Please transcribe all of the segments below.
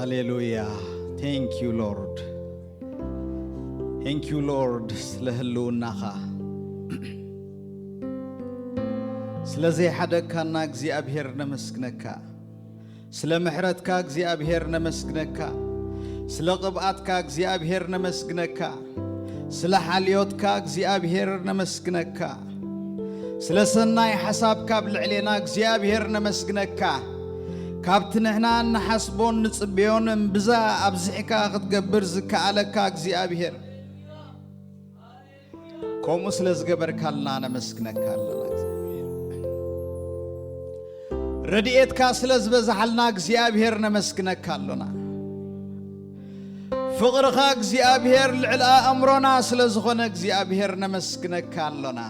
ሃሌሉያ። Thank you Lord. Thank you Lord ስለ ህልውናኻ፣ ስለ ዘይሓደግካና እግዚኣብሔር ነመስግነካ። ስለ ምሕረትካ እግዚኣብሔር ነመስግነካ። ስለ ቅብኣትካ እግዚኣብሔር ነመስግነካ። ስለ ሓልዮትካ እግዚኣብሔር ነመስግነካ። ስለ ሰናይ ሓሳብካ ኣብ ልዕሌና እግዚኣብሔር ነመስግነካ። ካብቲ ንሕና እንሓስቦን ንጽበዮን እምብዛ ኣብዚሕካ ክትገብር ዝከኣለካ እግዚኣብሔር፣ ከምኡ ስለ ዝገበርካልና ነመስግነካ ኣለና እግዚኣብሔር። ረድኤትካ ስለ ዝበዝሓልና እግዚኣብሔር ነመስግነካ ኣሎና። ፍቕርኻ እግዚኣብሔር ልዕሊ ኣእምሮና ስለ ዝኾነ እግዚኣብሔር ነመስግነካ ኣሎና።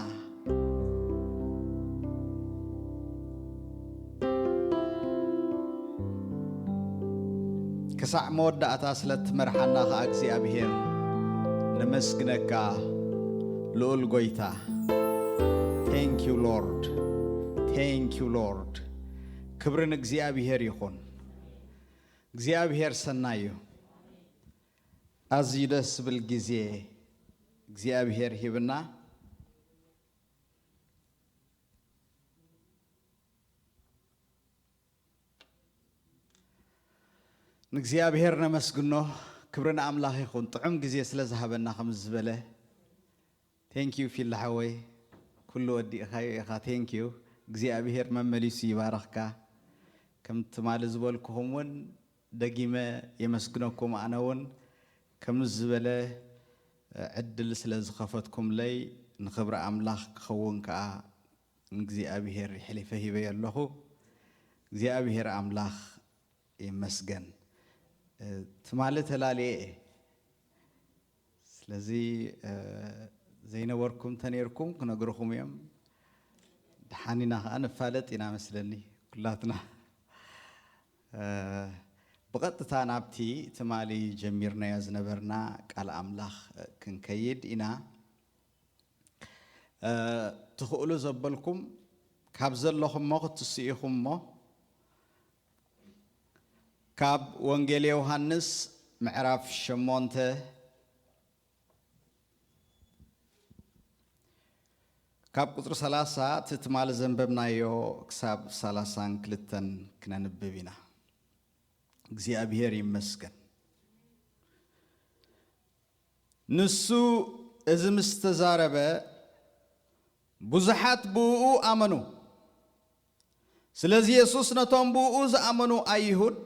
ክሳዕ መወዳእታ ስለ እትመርሓና ኸኣ እግዚኣብሔር ነመስግነካ ልኡል ጐይታ። Thank you Lord. Thank you Lord. ክብሪ ንእግዚኣብሔር ይኹን። እግዚኣብሔር ሰናይ እዩ። ኣዝዩ ደስ ዝብል ግዜ እግዚኣብሔር ሂብና። ንእግዚኣብሔር ነመስግኖ። ክብሪ ንኣምላኽ ይኹን፣ ጥዑም ግዜ ስለ ዝሃበና። ከም ዝበለ፣ ቴንኪዩ ፊላ ሓወይ፣ ኩሉ ወዲእኻዮ ኢኻ። ቴንኪዩ። እግዚኣብሔር መመሊሱ ይባርኽካ። ከም ትማሊ ዝበልኩኹም እውን ደጊመ የመስግነኩም። ኣነ እውን ከምዚ ዝበለ ዕድል ስለ ዝኸፈትኩምለይ፣ ንኽብሪ ኣምላኽ ክኸውን ከኣ ንእግዚኣብሔር የሕሊፈ ሂበዮ ኣለኹ። እግዚኣብሔር ኣምላኽ ይመስገን። እ፣ ትማሊ ተላልየ እየ። ስለዚ፣ እ፣ ዘይነበርኩም ተነይርኩም ክነግርኹም እዮም። ደሓን ኢና ኸዓ ንፋለጥ ኢና መስለኒ ኩላትና። እ፣ ብቐጥታ ናብቲ ትማሊ ጀሚርናዮ ዝነበርና ቃል ኣምላኽ ክንከይድ ኢና። እ፣ ትኽእሉ ዘበልኩም ካብ ዘለኹም እሞ ክትስኡ ኢኹም እሞ፣ ካብ ወንጌል ዮሃንስ ምዕራፍ ሸሞንተ፣ ካብ ቁጽሪ ሰላሳ፣ እቲ ትማሊ ዘንበብናዮ፣ ክሳብ ሰላሳን ክልተን ክነንብብ ኢና። እግዚኣብሔር ይመስገን። ንሱ እዚ ምስ ተዛረበ፣ ብዙሓት ብእኡ ኣመኑ። ስለዚ የሱስ ነቶም ብእኡ ዝኣመኑ ኣይሁድ፣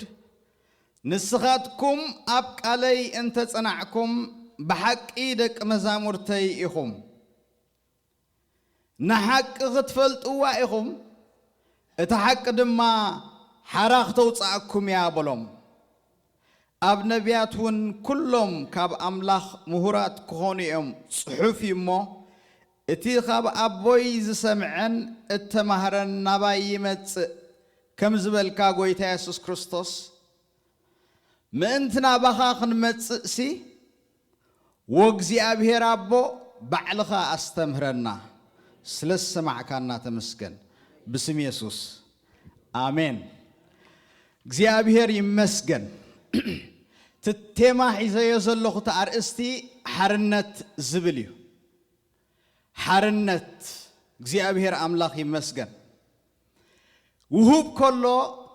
"ንስኻትኩም ኣብ ቃለይ እንተ ጸናዕኩም፣ ብሓቂ ደቂ መዛሙርተይ ኢኹም። ንሓቂ ክትፈልጥዋ ኢኹም፣ እታ ሓቂ ድማ ሓራ ክተውጽኣኩም እያ" በሎም። ኣብ ነቢያት እውን፣ "ኩሎም ካብ ኣምላኽ ምሁራት ክኾኑ እዮም፣ ጽሑፍ እዩ እሞ፣ እቲ ካብ ኣቦይ ዝሰምዐን እተማህረን ናባይ ይመጽእ" ከም ዝበልካ፣ ጐይታ የሱስ ክርስቶስ፣ ምእንቲ ናባኻ ክንመጽእሲ፣ ወእግዚኣብሔር ኣቦ፣ ባዕልኻ ኣስተምህረና። ስለ ዝሰማዕካና ተመስገን። ብስም የሱስ፣ ኣሜን። እግዚኣብሔር ይመስገን። እቲ ቴማ ሒዘዮ ዘለኹ፣ እቲ ኣርእስቲ ሓርነት ዝብል እዩ። ሓርነት። እግዚኣብሔር ኣምላኽ ይመስገን። ውሁብ ከሎ፣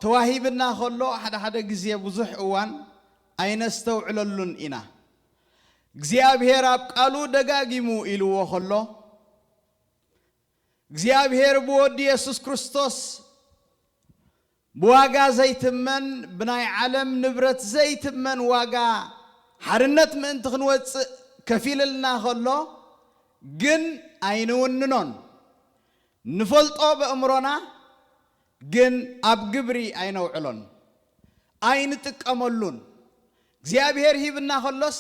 ተዋሂብና ከሎ፣ ሓደ ሓደ ግዜ ብዙሕ እዋን ኣይነስተውዕለሉን ኢና። እግዚኣብሔር ኣብ ቃሉ ደጋጊሙ ኢልዎ ከሎ፣ እግዚኣብሔር ብወዲ የሱስ ክርስቶስ ብዋጋ ዘይትመን፣ ብናይ ዓለም ንብረት ዘይትመን ዋጋ ሓርነት ምእንቲ ክንወጽእ ከፊልልና ከሎ፣ ግን ኣይንውንኖን። ንፈልጦ በእምሮና፣ ግን ኣብ ግብሪ ኣይነውዕሎን፣ ኣይንጥቀመሉን። እግዚኣብሔር ሂብና ከሎስ፣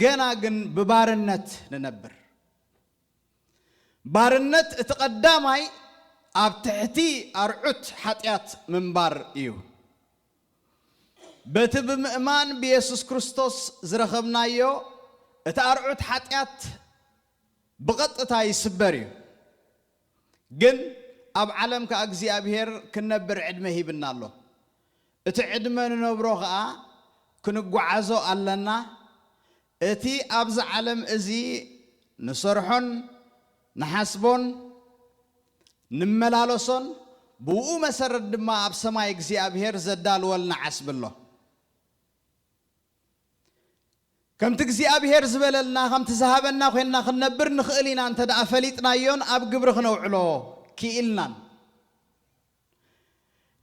ገና ግን ብባርነት ንነብር። ባርነት እቲ ቀዳማይ ኣብ ትሕቲ ኣርዑት ሓጢኣት ምንባር እዩ። በቲ ብምእማን ብየሱስ ክርስቶስ ዝረኸብናዮ፣ እቲ ኣርዑት ሓጢኣት ብቐጥታ ይስበር እዩ። ግን ኣብ ዓለም ከኣ እግዚኣብሔር ክንነብር ዕድመ ሂብና ኣሎ። እቲ ዕድመ ንነብሮ ከኣ ክንጓዓዞ ኣለና። እቲ ኣብዚ ዓለም እዚ ንሰርሖን ንሓስቦን ንመላለሶን ብኡ መሰረት ድማ ኣብ ሰማይ እግዚኣብሔር ዘዳልወልና ዓስቢ ኣሎ። ከምቲ እግዚኣብሔር ዝበለልና፣ ከምቲ ዝሃበና ኮይንና ክንነብር ንኽእል ኢና እንተ ደኣ ፈሊጥናዮን ኣብ ግብሪ ክነውዕሎ ክኢልናን።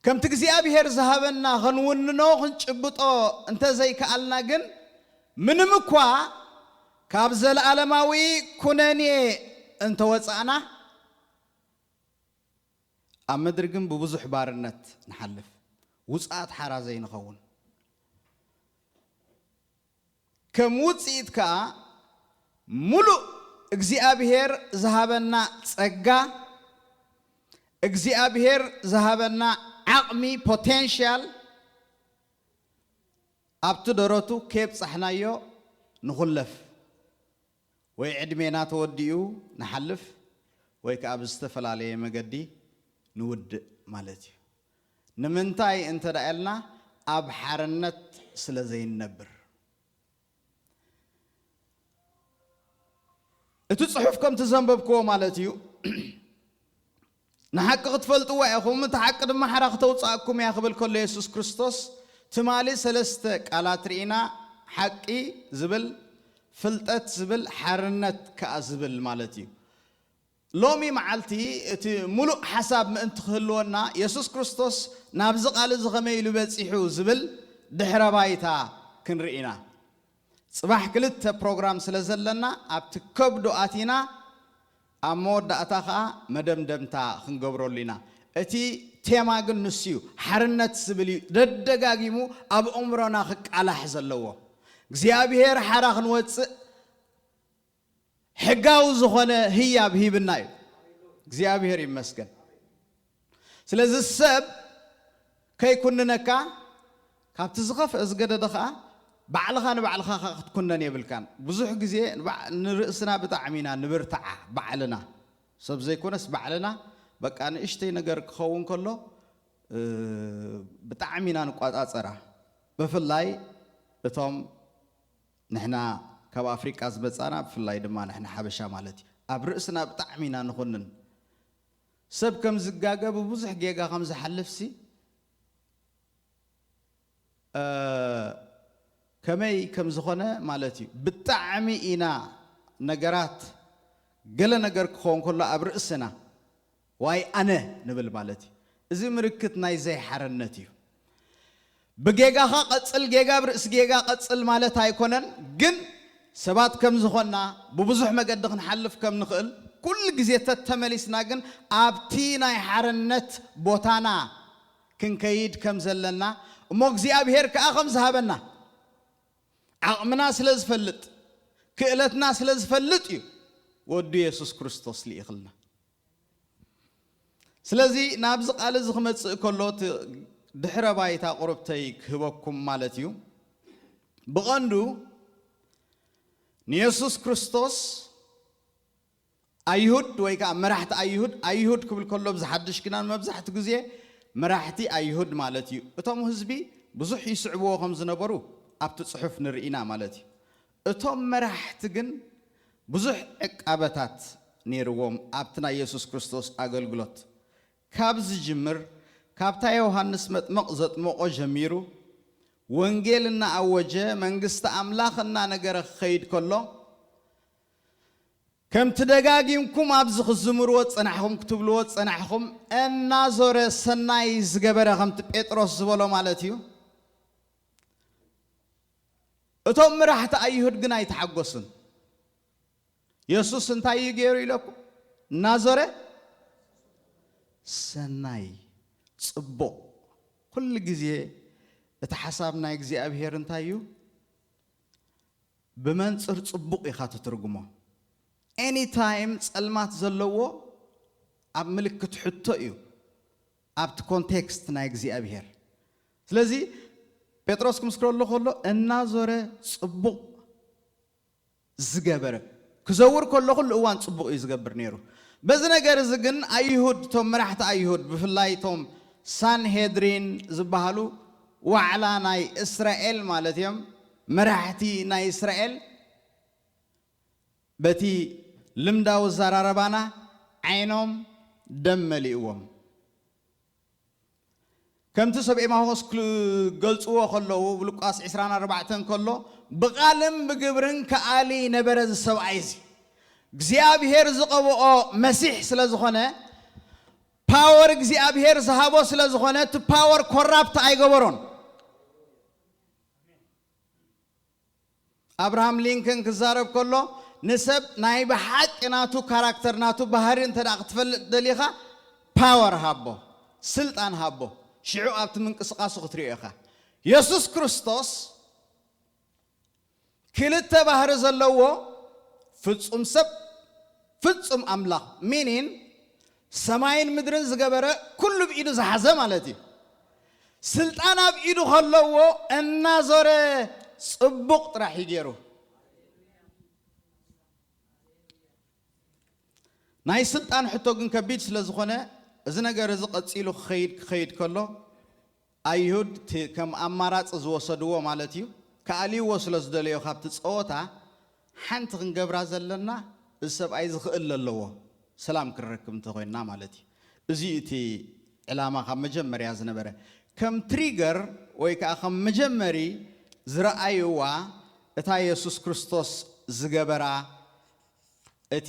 ከምቲ እግዚኣብሔር ዝሃበና ክንውንኖ ክንጭብጦ እንተ ዘይከኣልና ግን፣ ምንም እኳ ካብ ዘለኣለማዊ ኩነኔ እንተወጻእና፣ ኣብ ምድሪ ግን ብብዙሕ ባርነት ንሓልፍ፣ ውጽኣት ሓራ ዘይንኸውን። ከም ውጽኢት ከኣ፣ ምሉእ እግዚኣብሔር ዝሃበና ጸጋ፣ እግዚኣብሔር ዝሃበና ዓቕሚ፣ ፖቴንሻል፣ ኣብቲ ደረቱ ከየብጻሕናዮ ንኹለፍ። ወይ ዕድሜና ተወዲኡ ንሓልፍ፣ ወይ ከኣ ብዝተፈላለየ መገዲ ንውድእ ማለት እዩ። ንምንታይ እንተ ደኣ ኢልና፣ ኣብ ሓርነት ስለ ዘይንነብር። እቲ ጽሑፍ ከምቲ ዘንበብክዎ ማለት እዩ። ንሓቂ ክትፈልጥዋ ኢኹም፣ እቲ ሓቂ ድማ ሓራ ክተውጽኣኩም እያ ክብል ከሎ የሱስ ክርስቶስ፣ ትማሊ ሰለስተ ቃላት ርኢና፣ ሓቂ ዝብል፣ ፍልጠት ዝብል፣ ሓርነት ከኣ ዝብል ማለት እዩ። ሎሚ መዓልቲ እቲ ምሉእ ሓሳብ ምእንቲ ክህልወና፣ የሱስ ክርስቶስ ናብዚ ቃል እዚ ከመይ ኢሉ በጺሑ ዝብል ድሕረ ባይታ ክንርኢ ኢና። ጽባሕ ክልተ ፕሮግራም ስለ ዘለና፣ ኣብቲ ከብዱ ኣቲና፣ ኣብ መወዳእታ ኸኣ መደምደምታ ክንገብረሉ ኢና። እቲ ቴማ ግን ንሱ እዩ፣ ሓርነት ዝብል እዩ። ደደጋጊሙ ኣብ ኣእምሮና ክቃላሕ ዘለዎ። እግዚኣብሔር ሓራ ክንወጽእ ሕጋዊ ዝኾነ ህያብ ሂብና እዩ። እግዚኣብሔር ይመስገን። ስለዚ ሰብ ከይኩንነካ፣ ካብቲ ዝኸፍአ ዝገደደ ኸኣ ባዕልኻ ንባዕልኻ ኸኣ ክትኩነን የብልካን። ብዙሕ ግዜ ንባ-፣ ንርእስና ብጣዕሚ ኢና ንብርትዓ፣ ባዕልና። ሰብ ዘይኮነስ ባዕልና፣ በቃ ንእሽተይ ነገር ክኸውን ከሎ፣ እ፣ ብጣዕሚ ኢና ንቋጻጸራ። ብፍላይ እቶም ንሕና ካብ ኣፍሪቃ ዝመጻና፣ ብፍላይ ድማ ንሕና ሓበሻ ማለት እዩ። ኣብ ርእስና ብጣዕሚ ኢና ንኹንን። ሰብ ከም ዝጋገ ብብዙሕ ጌጋ ከም ዝሓልፍሲ፣ እ፣ ከመይ ከም ዝኾነ ማለት እዩ። ብጣዕሚ ኢና ነገራት፣ ገለ ነገር ክኸውን ከሎ ኣብ ርእስና፣ ዋይ ኣነ ንብል ማለት እዩ። እዚ ምልክት ናይ ዘይሓርነት እዩ። ብጌጋኻ ቀጽል፣ ጌጋ ብርእሲ ጌጋ ቀጽል ማለት ኣይኮነን፣ ግን ሰባት ከም ዝኾንና፣ ብብዙሕ መገዲ ክንሓልፍ ከም ንኽእል፣ ኩሉ ግዜ ተተመሊስና ግን ኣብቲ ናይ ሓርነት ቦታና ክንከይድ ከም ዘለና፣ እሞ እግዚኣብሔር ከኣ ከም ዝሃበና፣ ዓቕምና ስለ ዝፈልጥ፣ ክእለትና ስለ ዝፈልጥ እዩ ወዱ የሱስ ክርስቶስ ልኢኽልና። ስለዚ ናብዚ ቃል እዚ ክመጽእ ከሎ፣ እቲ ድሕረ ባይታ ቁርብተይ ክህበኩም ማለት እዩ። ብቐንዱ ንየሱስ ክርስቶስ ኣይሁድ ወይ ከኣ መራሕቲ ኣይሁድ፣ ኣይሁድ ክብል ከሎ፣ ኣብዚ ሓድሽ ኪዳን መብዛሕትኡ ግዜ መራሕቲ ኣይሁድ ማለት እዩ። እቶም ህዝቢ ብዙሕ ይስዕብዎ ከም ዝነበሩ ኣብቲ ጽሑፍ ንርኢና ማለት እዩ። እቶም መራሕቲ ግን ብዙሕ ዕቃበታት ነይርዎም ኣብቲ ናይ የሱስ ክርስቶስ ኣገልግሎት። ካብ ዝጅምር፣ ካብታ ዮሃንስ መጥምቕ ዘጥመቖ ጀሚሩ፣ ወንጌል እናኣወጀ፣ መንግስቲ ኣምላኽ እናነገረ ክኸይድ ከሎ፣ ከምቲ ደጋጊምኩም ኣብዚ ክትዝምርዎ ዝጸናሕኹም፣ ክትብልዎ ዝጸናሕኹም፣ እናዞረ ሰናይ ዝገበረ፣ ከምቲ ጴጥሮስ ዝበሎ ማለት እዩ። እቶም መራሕቲ ኣይሁድ ግን ኣይተሓጎሱን። የሱስ እንታይ እዩ ገይሩ ኢለኩም? እናዞረ ሰናይ፣ ጽቡቕ። ኩሉ ግዜ እቲ ሓሳብ ናይ እግዚኣብሔር እንታይ እዩ? ብመንጽር ጽቡቕ ኢኻ ትትርጉሞ። ኤኒ ታይም ጸልማት ዘለዎ ኣብ ምልክት ሕቶ እዩ፣ ኣብቲ ኮንቴክስት ናይ እግዚኣብሔር። ስለዚ ጴጥሮስ ክምስክረሉ ከሎ እናዞረ ጽቡቕ ዝገበረ፣ ክዘውር ከሎ ኩሉ እዋን ጽቡቕ እዩ ዝገብር ነይሩ። በዚ ነገር እዚ ግን ኣይሁድ፣ እቶም መራሕቲ ኣይሁድ፣ ብፍላይ እቶም ሳንሄድሪን ዝበሃሉ ዋዕላ ናይ እስራኤል ማለት እዮም። መራሕቲ ናይ እስራኤል በቲ ልምዳዊ ኣዘራረባና ዓይኖም ደም መሊእዎም። ከምቲ ሰብ ኤማሆስ ክገልጽዎ ከለዉ፣ ብሉቃስ ዕስራን ኣርባዕተን ከሎ፣ ብቓልን ብግብርን ከኣሊ ነበረ እዚ ሰብኣይ እዚ። እግዚኣብሔር ዝቐብኦ መሲሕ ስለ ዝኾነ፣ ፓወር እግዚኣብሔር ዝሃቦ ስለ ዝኾነ፣ እቲ ፓወር ኮራፕት ኣይገበሮን። ኣብርሃም ሊንከን ክዛረብ ከሎ፣ ንሰብ ናይ ብሓቂ ናቱ ካራክተር፣ ናቱ ባህሪ እንተ ደኣ ክትፈልጥ ደሊኻ፣ ፓወር ሃቦ፣ ስልጣን ሃቦ። ሽዑ ኣብቲ ምንቅስቃሱ ክትሪኦ ኢኻ። የሱስ ክርስቶስ ክልተ ባህሪ ዘለዎ፣ ፍጹም ሰብ፣ ፍጹም ኣምላኽ፣ ሚኒን ሰማይን ምድርን ዝገበረ፣ ኩሉ ብኢዱ ዝሓዘ ማለት እዩ። ስልጣን ኣብ ኢዱ ከለዎ እናዞረ ጽቡቕ ጥራሕ እዩ ገይሩ። ናይ ስልጣን ሕቶ ግን ከቢድ ስለ ዝኾነ፣ እዚ ነገር እዚ ቀጺሉ ክኸይድ ክኸይድ ከሎ፣ ኣይሁድ እቲ ከም ኣማራጺ ዝወሰድዎ ማለት እዩ፣ ክኣልይዎ ስለ ዝደለዩ፣ ካብቲ ጸወታ ሓንቲ ክንገብራ ዘለና፣ እዚ ሰብኣይ ዝኽእል ኣለዎ፣ ሰላም ክንረክብ እንተኾይንና ማለት እዩ። እዚ እቲ ዕላማ ካብ መጀመርያ ዝነበረ። ከም ትሪገር ወይ ከዓ ከም መጀመሪ ዝረኣይዋ እታ የሱስ ክርስቶስ ዝገበራ፣ እቲ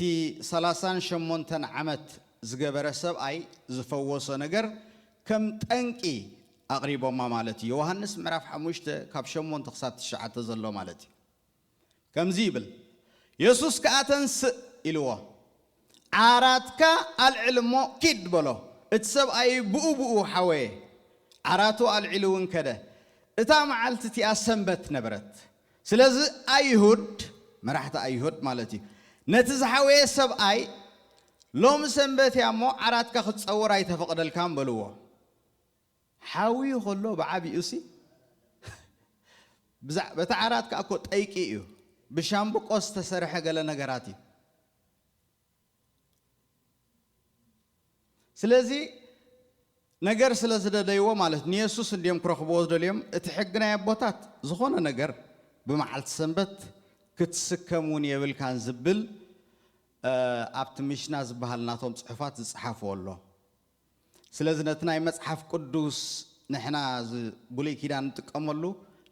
ሰላሳን ሸሞንተን ዓመት ዝገበረ ሰብኣይ ዝፈወሶ ነገር ከም ጠንቂ ኣቕሪቦማ ማለት እዩ። ዮሃንስ ምዕራፍ ሓሙሽተ ካብ ሸሞንተ ክሳብ ትሽዓተ ዘሎ ማለት እዩ። ከምዚ ይብል፣ የሱስ ከኣ ተንስእ ኢልዎ፣ ዓራትካ ኣልዕል እሞ ኪድ በሎ። እቲ ሰብኣይ ብኡ ብኡ ሓወየ፣ ዓራቱ ኣልዒሉ እውን ከደ። እታ መዓልቲ እቲኣ ሰንበት ነበረት። ስለዚ ኣይሁድ፣ መራሕቲ ኣይሁድ ማለት እዩ፣ ነቲ ዝሓወየ ሰብኣይ፣ ሎሚ ሰንበት እያ እሞ ዓራትካ ክትጸውር ኣይተፈቕደልካን በልዎ። ሓውዩ ከሎ ብዓቢኡ ሲ ብዛዕ-፣ በቲ ዓራት ከኣ እኮ ጠይቂ እዩ። ብሻምብቆ ዝተሰርሐ ገለ ነገራት እዩ። ስለዚ ነገር ስለ ዝደለይዎ ማለት ንየሱስ እንድዮም ክረኽብዎ ዝደልዮም። እቲ ሕጊ ናይ ኣቦታት ዝኾነ ነገር ብመዓልቲ ሰንበት ክትስከም እውን የብልካን ዝብል፣ እ፣ ኣብቲ ምሽና ዝበሃል ናቶም ጽሑፋት ዝጸሓፍዎ ኣሎ። ስለዚ ነቲ ናይ መጽሓፍ ቅዱስ ንሕና እዚ ብሉይ ኪዳን ንጥቀመሉ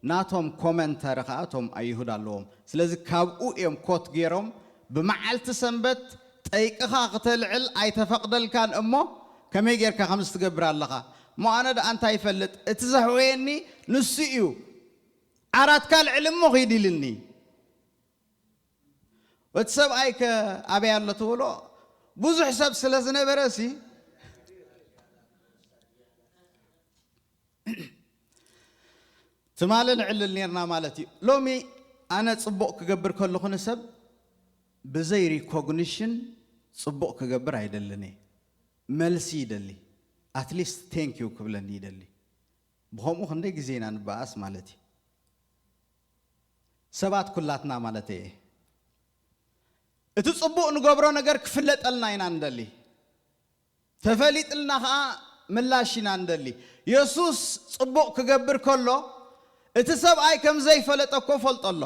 ናቶም ኮመንተሪ ከኣ እቶም ኣይሁድ ኣለዎም። ስለዚ ካብኡ እዮም ኮት ገይሮም፣ ብመዓልቲ ሰንበት ጠይቅኻ ክተልዕል ኣይተፈቕደልካን እሞ ከመይ ጌርካ ከምዚ ትገብር ኣለኻ? እሞ ኣነ ደኣ እንታይ ይፈልጥ? እቲ ዘሕወየኒ ንሱ እዩ። ዓራትካ ልዕል እሞ ኺድ ኢልኒ። እቲ ሰብኣይ ከ ኣበይ ኣሎ ትብሎ? ብዙሕ ሰብ ስለ ዝነበረ ሲ ትማሊ ንዕልል ኔርና ማለት እዩ። ሎሚ ኣነ ጽቡቕ ክገብር ከለኹ ንሰብ ብዘይ ሪኮግኒሽን ጽቡቕ ክገብር ኣይደልን እየ። መልሲ ይደሊ። ኣትሊስት ቴንክ ዩ ክብለኒ ይደሊ። ብኸምኡ ክንደይ ግዜ ኢና ንበኣስ ማለት እዩ። ሰባት ኩላትና ማለት እየ። እቲ ጽቡቕ ንገብሮ ነገር ክፍለጠልና ኢና ንደሊ። ተፈሊጥልና ኸኣ ምላሽ ኢና ንደሊ። የሱስ ጽቡቕ ክገብር ከሎ እቲ ሰብኣይ ከም ዘይፈለጠ እኮ ፈልጦ ኣሎ።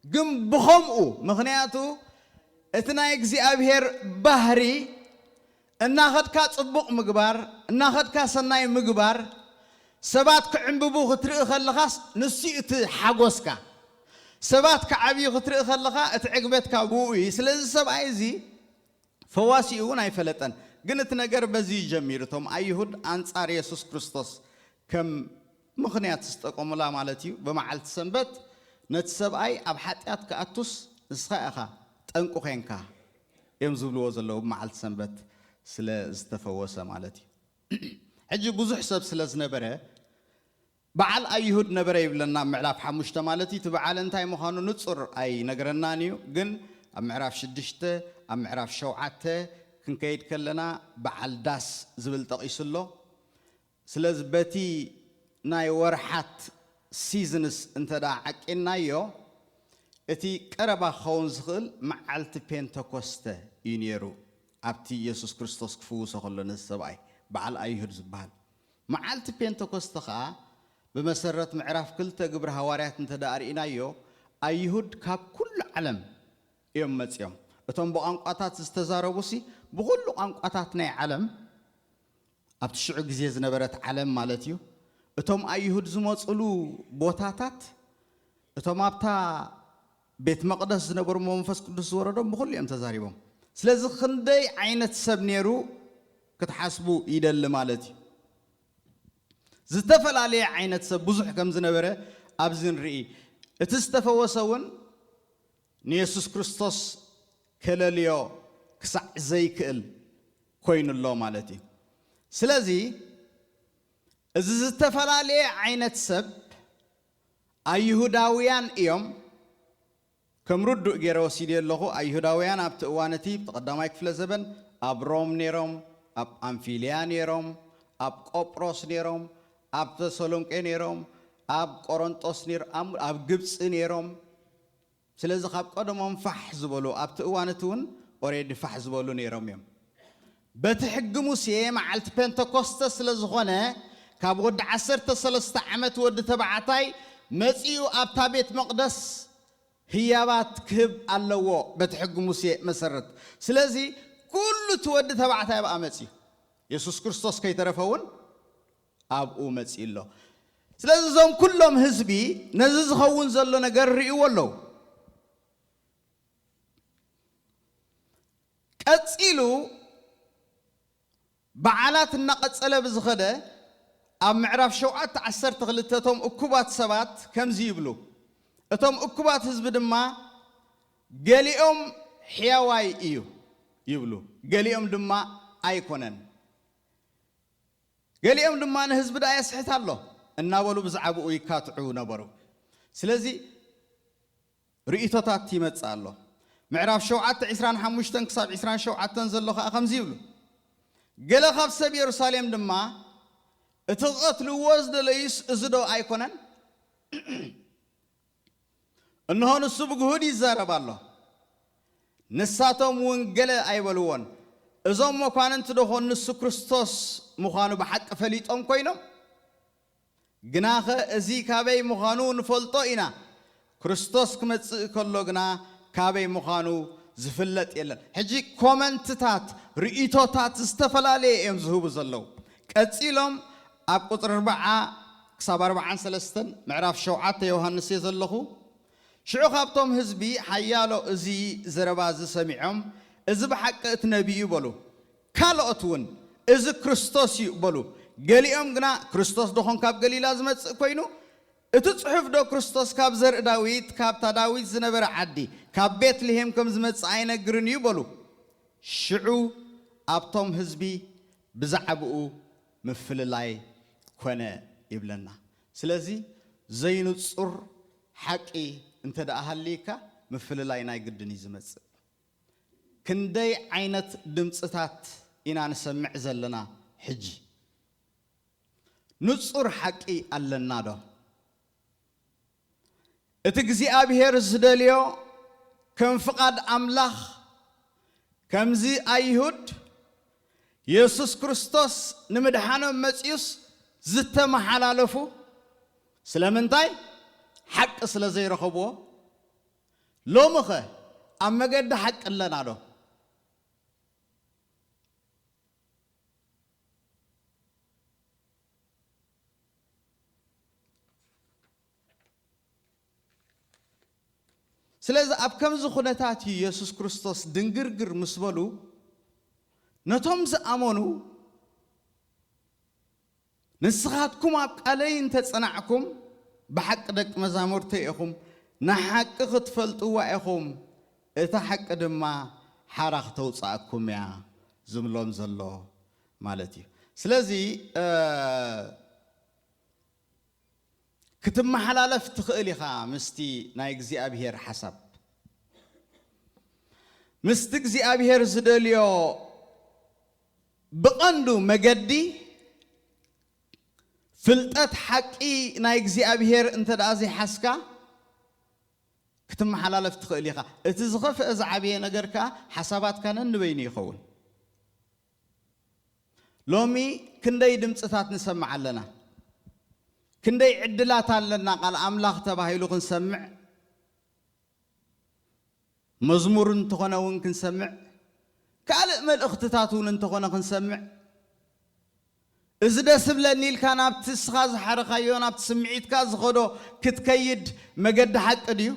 ግን ብኸምኡ፣ ምኽንያቱ እቲ ናይ እግዚኣብሔር ባህሪ እናኸድካ ጽቡቕ ምግባር፣ እናኸድካ ሰናይ ምግባር፣ ሰባት ክዕንብቡ ክትርኢ ከለኻስ ንሱ እዩ እቲ ሓጎስካ። ሰባት ክዓብዩ ክትርኢ ከለኻ እቲ ዕግበትካ ብኡ እዩ። ስለዚ ሰብኣይ እዚ ፈዋሲኡ እውን ኣይፈለጠን። ግን እቲ ነገር በዚ እዩ ጀሚሩ። እቶም ኣይሁድ ኣንጻር የሱስ ክርስቶስ ከም ምኽንያት ዝጠቀሙላ ማለት እዩ። ብመዓልቲ ሰንበት ነቲ ሰብኣይ ኣብ ሓጢኣት ክኣቱስ ንስኻ ኢኻ ጠንቁ ኼንካ እዮም ዝብልዎ ዘለዉ፣ ብመዓልቲ ሰንበት ስለ ዝተፈወሰ ማለት እዩ። ሕጂ ብዙሕ ሰብ ስለ ዝነበረ በዓል ኣይሁድ ነበረ ይብለና ኣብ ምዕራፍ ሓሙሽተ ማለት እዩ። እቲ በዓል እንታይ ምዃኑ ንጹር ኣይነግረናን እዩ፣ ግን ኣብ ምዕራፍ ሽዱሽተ፣ ኣብ ምዕራፍ ሸውዓተ ክንከይድ ከለና በዓል ዳስ ዝብል ጠቒሱ ኣሎ። ስለዚ በቲ ናይ ወርሓት ሲዝንስ እንተ ደኣ ዓቂንናዮ፣ እቲ ቀረባ ክኸውን ዝኽእል መዓልቲ ፔንተኮስተ እዩ ነይሩ። ኣብቲ የሱስ ክርስቶስ ክፍውሶ ከሎ ነዚ ሰብኣይ በዓል ኣይሁድ ዝበሃል መዓልቲ ፔንተኮስተ ኸኣ ብመሰረት ምዕራፍ ክልተ ግብሪ ሃዋርያት እንተ ደኣ ርኢናዮ፣ ኣይሁድ ካብ ኩሉ ዓለም እዮም መጺኦም። እቶም ብቋንቋታት ዝተዛረቡሲ፣ ብኹሉ ቋንቋታት ናይ ዓለም፣ ኣብቲ ሽዑ ግዜ ዝነበረት ዓለም ማለት እዩ። እቶም ኣይሁድ ዝመጹሉ ቦታታት፣ እቶም ኣብታ ቤት መቕደስ ዝነበሩ፣ መንፈስ ቅዱስ ዝወረዶም፣ ብኹሉ እዮም ተዛሪቦም። ስለዚ ክንደይ ዓይነት ሰብ ነይሩ ክትሓስቡ ይደሊ ማለት እዩ። ዝተፈላለየ ዓይነት ሰብ ብዙሕ ከም ዝነበረ ኣብዚ ንርኢ። እቲ ዝተፈወሰ እውን ንየሱስ ክርስቶስ ከለልዮ ክሳዕ ዘይክእል ኮይኑ ኣሎ ማለት እዩ። ስለዚ እዚ ዝተፈላለየ ዓይነት ሰብ ኣይሁዳውያን እዮም። ከም ርዱእ ገይረ ወሲደ ኣለኹ። ኣይሁዳውያን ኣብቲ እዋን እቲ፣ ብቲ ቀዳማይ ክፍለ ዘበን፣ ኣብ ሮም ነይሮም፣ ኣብ ኣንፊልያ ነይሮም፣ ኣብ ቆጵሮስ ነይሮም፣ ኣብ ተሰሎንቄ ነይሮም፣ ኣብ ቆሮንጦስ ነይሮም፣ ኣብ፣ ኣብ ግብፂ ነይሮም። ስለዚ ካብ ቀደሞም ፋሕ ዝበሉ፣ ኣብቲ እዋን እቲ እውን ኦሬዲ ፋሕ ዝበሉ ነይሮም እዮም። በቲ ሕጊ ሙሴ መዓልቲ ፔንተኮስተ ስለ ዝኾነ፣ ካብ ወዲ ዓሰርተ ሰለስተ ዓመት ወዲ ተባዕታይ መጺኡ ኣብታ ቤት መቕደስ ህያባት ክህብ ኣለዎ፣ በቲ ሕጊ ሙሴ መሰረት። ስለዚ ኩሉ እቲ ወዲ ተባዕታይ ኣብኣ መጺኡ፣ የሱስ ክርስቶስ ከይተረፈ እውን ኣብኡ መጺኡ ኣሎ። ስለዚ እዞም ኩሎም ህዝቢ ነዚ ዝኸውን ዘሎ ነገር ርእይዎ ኣለዉ። ቀጺሉ በዓላት እናቐጸለ ብዝኸደ፣ ኣብ ምዕራፍ ሸውዓተ ዓሰርተ ክልተ እቶም እኩባት ሰባት ከምዚ ይብሉ፣ እቶም እኩባት ህዝቢ ድማ ገሊኦም ሕያዋይ እዩ ይብሉ፣ ገሊኦም ድማ ኣይኮነን፣ ገሊኦም ድማ ንህዝቢ ደኣ የስሕት ኣሎ እናበሉ ብዛዕባኡ ይካትዑ ነበሩ። ስለዚ ርእይቶታት ይመጽእ ኣሎ። ምዕራፍ ሸውዓተ ዕስራን ሓሙሽተን ክሳብ ዕስራን ሸውዓተን ዘሎ ኸኣ ከምዚ ይብሉ፣ ገለ ካብ ሰብ የሩሳሌም ድማ፣ እቲ ክቐትልዎ ዝደለዩስ እዚ ዶ ኣይኮነን? እንሆ ንሱ ብግሁድ ይዛረብ ኣሎ። ንሳቶም እውን ገለ ኣይበልዎን። እዞም መኳንንቲ ዶ ኾን ንሱ ክርስቶስ ምዃኑ ብሓቂ ፈሊጦም ኮይኖም? ግናኸ እዚ ካበይ ምዃኑ ንፈልጦ ኢና፣ ክርስቶስ ክመጽእ ከሎ ግና ካበይ ምዃኑ ዝፍለጥ የለን። ሕጂ ኮመንትታት፣ ርእይቶታት ዝተፈላለየ እዮም ዝህቡ ዘለዉ። ቀጺሎም ኣብ ቁጽሪ ኣርብዓ ክሳብ ኣርብዓን ሰለስተን ምዕራፍ ሸውዓተ ዮሃንስ እየ ዘለኹ። ሽዑ ካብቶም ህዝቢ ሓያሎ እዚ ዘረባ እዚ ሰሚዖም፣ "እዚ ብሓቂ እቲ ነቢይ እዩ" በሉ። ካልኦት እውን፣ "እዚ ክርስቶስ እዩ" በሉ። ገሊኦም ግና፣ "ክርስቶስ ደኾን ካብ ገሊላ ዝመጽእ ኮይኑ? እቲ ጽሑፍ ዶ ክርስቶስ ካብ ዘርኢ ዳዊት፣ ካብታ ዳዊት ዝነበረ ዓዲ፣ ካብ ቤትልሄም ከም ዝመጽእ ኣይነግርን እዩ?" በሉ። ሽዑ ኣብቶም ህዝቢ ብዛዕባኡ ምፍልላይ ኮነ ይብለና። ስለዚ ዘይንጹር ሓቂ እንተ ደኣ ሃልይካ፣ ምፍልላይ ናይ ግድን እዩ ዝመጽእ። ክንደይ ዓይነት ድምጽታት ኢና ንሰምዕ ዘለና ሕጂ? ንጹር ሓቂ ኣለና ዶ? እቲ እግዚኣብሔር ዝደልዮ ከም ፍቓድ ኣምላኽ፣ ከምዚ ኣይሁድ የሱስ ክርስቶስ ንምድሓኖም መጺኡስ ዝተመሓላለፉ ስለምንታይ? ሓቂ ስለ ዘይረኸብዎ። ሎምኸ ኣብ መገዲ ሓቂ ኣለና ዶ? ስለዚ ኣብ ከምዚ ኩነታት እዩ የሱስ ክርስቶስ ድንግርግር ምስ በሉ፣ ነቶም ዝኣመኑ፣ "ንስኻትኩም ኣብ ቃለይ እንተ ጸናዕኩም፣ ብሓቂ ደቂ መዛሙርተይ ኢኹም፣ ንሓቂ ክትፈልጥዋ ኢኹም፣ እታ ሓቂ ድማ ሓራ ክተውጽኣኩም እያ" ዝብሎም ዘሎ ማለት እዩ። ስለዚ፣ እ፣ ክትመሓላለፍ ትኽእል ኢኻ ምስቲ ናይ እግዚኣብሄር ሓሳብ። ምስቲ እግዚኣብሄር ዝደልዮ ብቐንዱ መገዲ፣ ፍልጠት ሓቂ ናይ እግዚኣብሄር እንተ ደኣ ዘይሓዝካ፣ ክትመሓላለፍ ትኽእል ኢኻ። እቲ ዝኸፍአ ዝዓበየ ነገር ከኣ፣ ሓሳባትካ ነንበይኑ ይኸውን። ሎሚ ክንደይ ድምጽታት ንሰምዕ ኣለና። ክንደይ ዕድላት ኣለና፣ ቃል ኣምላኽ ተባሂሉ ክንሰምዕ፣ መዝሙር እንተኾነ እውን ክንሰምዕ፣ ካልእ መልእኽትታት እውን እንተኾነ ክንሰምዕ፣ እዚ ደስ ብለኒ ኢልካ ናብቲ እስኻ ዝሓረኻዮ፣ ናብቲ ስምዒትካ ዝኸዶ ክትከይድ መገዲ ሓቂ ድዩ?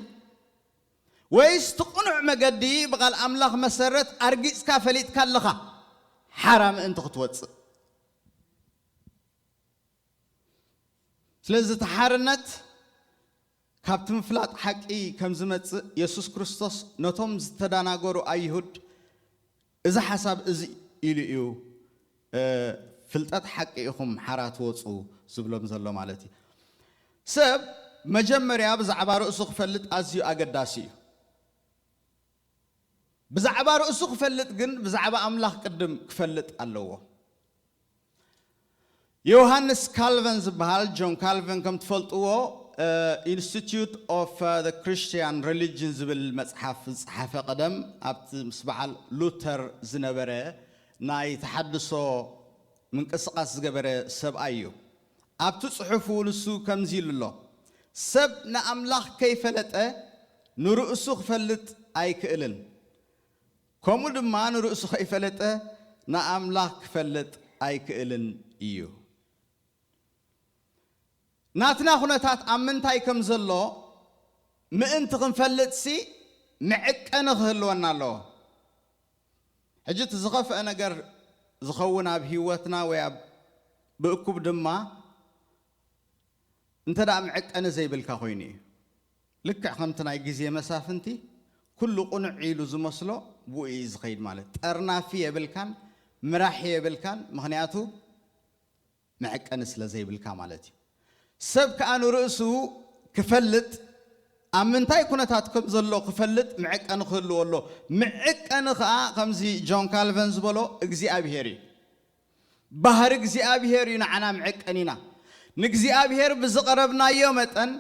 ወይስ እቲ ቅኑዕ መገዲ ብቓል ኣምላኽ መሰረት ኣርጊጽካ ፈሊጥካ ኣለኻ ሓራ ምእንቲ ክትወጽእ? ስለዚ እቲ ሓርነት ካብቲ ምፍላጥ ሓቂ ከም ዝመጽእ የሱስ ክርስቶስ ነቶም ዝተዳናገሩ ኣይሁድ እዚ ሓሳብ እዚ ኢሉ እዩ፣ እ፣ ፍልጠት ሓቂ ኢኹም ሓራ ትወጹ ዝብሎም ዘሎ ማለት እዩ። ሰብ መጀመርያ ብዛዕባ ርእሱ ክፈልጥ ኣዝዩ ኣገዳሲ እዩ። ብዛዕባ ርእሱ ክፈልጥ ግን ብዛዕባ ኣምላኽ ቅድም ክፈልጥ ኣለዎ። ዮሃንስ ካልቨን ዝበሃል፣ ጆን ካልቨን ከም ትፈልጥዎ፣ እ፣ ኢንስቲትዩት ኦፍ፣ እ፣ ዘ ክርስቲያን ሪሊጅን ዝብል መጽሓፍ ዝጸሓፈ፣ ቀደም ኣብቲ ምስ በዓል ሉተር ዝነበረ ናይ ተሓድሶ ምንቅስቓስ ዝገበረ ሰብኣይ እዩ። ኣብቲ ጽሑፉ ንሱ ከምዚ ኢሉ ኣሎ፣ "ሰብ ንኣምላኽ ከይፈለጠ ንርእሱ ክፈልጥ ኣይክእልን፣ ከምኡ ድማ ንርእሱ ከይፈለጠ ንኣምላኽ ክፈልጥ ኣይክእልን እዩ።" ናትና ኩነታት ኣብ ምንታይ ከም ዘሎ ምእንቲ ክንፈልጥሲ መዐቀኒ ክህልወና ኣለዎ። ሕጂ እቲ ዝኸፍአ ነገር ዝኸውን ኣብ ህይወትና ወይ ኣብ ብእኩብ ድማ እንተ ደኣ መዐቀኒ ዘይብልካ ኮይኑ እዩ። ልክዕ ከምቲ ናይ ግዜ መሳፍንቲ ኩሉ ቅኑዕ ኢሉ ዝመስሎ ብኡ እዩ ዝኸይድ ማለት። ጠርናፊ የብልካን፣ ምራሒ የብልካን፣ ምኽንያቱ መዐቀኒ ስለ ዘይብልካ ማለት እዩ። ሰብ ከኣ ንርእሱ ክፈልጥ፣ ኣብ ምንታይ ኩነታት ከም ዘሎ ክፈልጥ መዐቀኒ ክህልዎ ኣሎ። መዐቀኒ ከኣ ከምዚ ጆን ካልቨን ዝበሎ እግዚኣብሄር እዩ። ባህሪ እግዚኣብሄር እዩ ንዓና መዐቀኒና። ንእግዚኣብሄር ብዝቐረብናዮ መጠን፣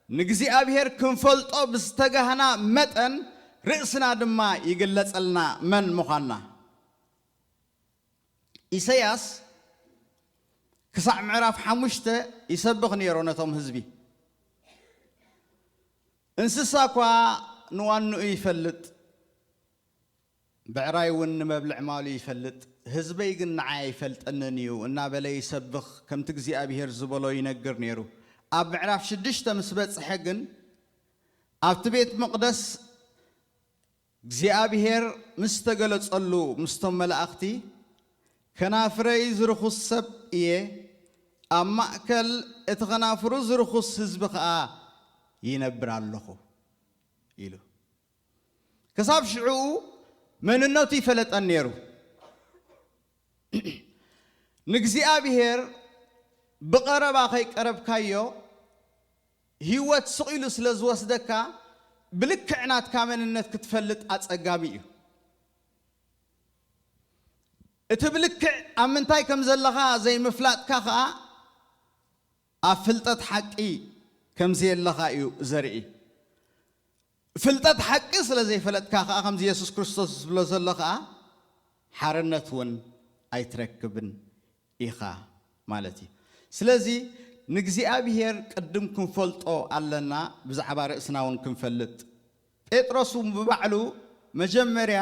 ንእግዚኣብሄር ክንፈልጦ ብዝተጋህና መጠን፣ ርእስና ድማ ይግለጸልና መን ምዃንና። ኢሳያስ ክሳዕ ምዕራፍ ሓሙሽተ ይሰብኽ ነይሩ ነቶም ህዝቢ። "እንስሳ እኳ ንዋንኡ ይፈልጥ፣ ብዕራይ እውን ንመብልዕ ማሉ ይፈልጥ፣ ህዝበይ ግን ንዓይ ኣይፈልጠንን እዩ" እናበለ ይሰብኽ፣ ከምቲ እግዚኣብሄር ዝበሎ ይነግር ነይሩ። ኣብ ምዕራፍ ሽዱሽተ ምስ በጽሐ ግን፣ ኣብቲ ቤት መቕደስ እግዚኣብሄር ምስ ተገለጸሉ ምስቶም መላእኽቲ፣ "ከናፍረይ ዝርኹስ ሰብ እየ፣ ኣብ ማእከል እቲ ኸናፍሩ ዝርኹስ ህዝቢ ኸኣ ይነብር ኣለኹ" ኢሉ። ክሳብ ሽዑኡ መንነቱ ይፈለጠን ነይሩ። ንእግዚኣብሄር ብቐረባ ከይቀረብካዮ፣ ህይወት ስቕ ኢሉ ስለ ዝወስደካ፣ ብልክዕ ናትካ መንነት ክትፈልጥ ኣጸጋሚ እዩ። እቲ ብልክዕ ኣብ ምንታይ ከም ዘለኻ ዘይምፍላጥካ ኸኣ፣ ኣብ ፍልጠት ሓቂ ከም ዘየለኻ እዩ ዘርኢ። ፍልጠት ሓቂ ስለ ዘይፈለጥካ ኸኣ፣ ከምዚ የሱስ ክርስቶስ ዝብሎ ዘሎ ኸኣ፣ ሓርነት እውን ኣይትረክብን ኢኻ ማለት እዩ። ስለዚ ንእግዚኣብሄር ቅድም ክንፈልጦ ኣለና፣ ብዛዕባ ርእስና እውን ክንፈልጥ። ጴጥሮስ እውን ብባዕሉ መጀመርያ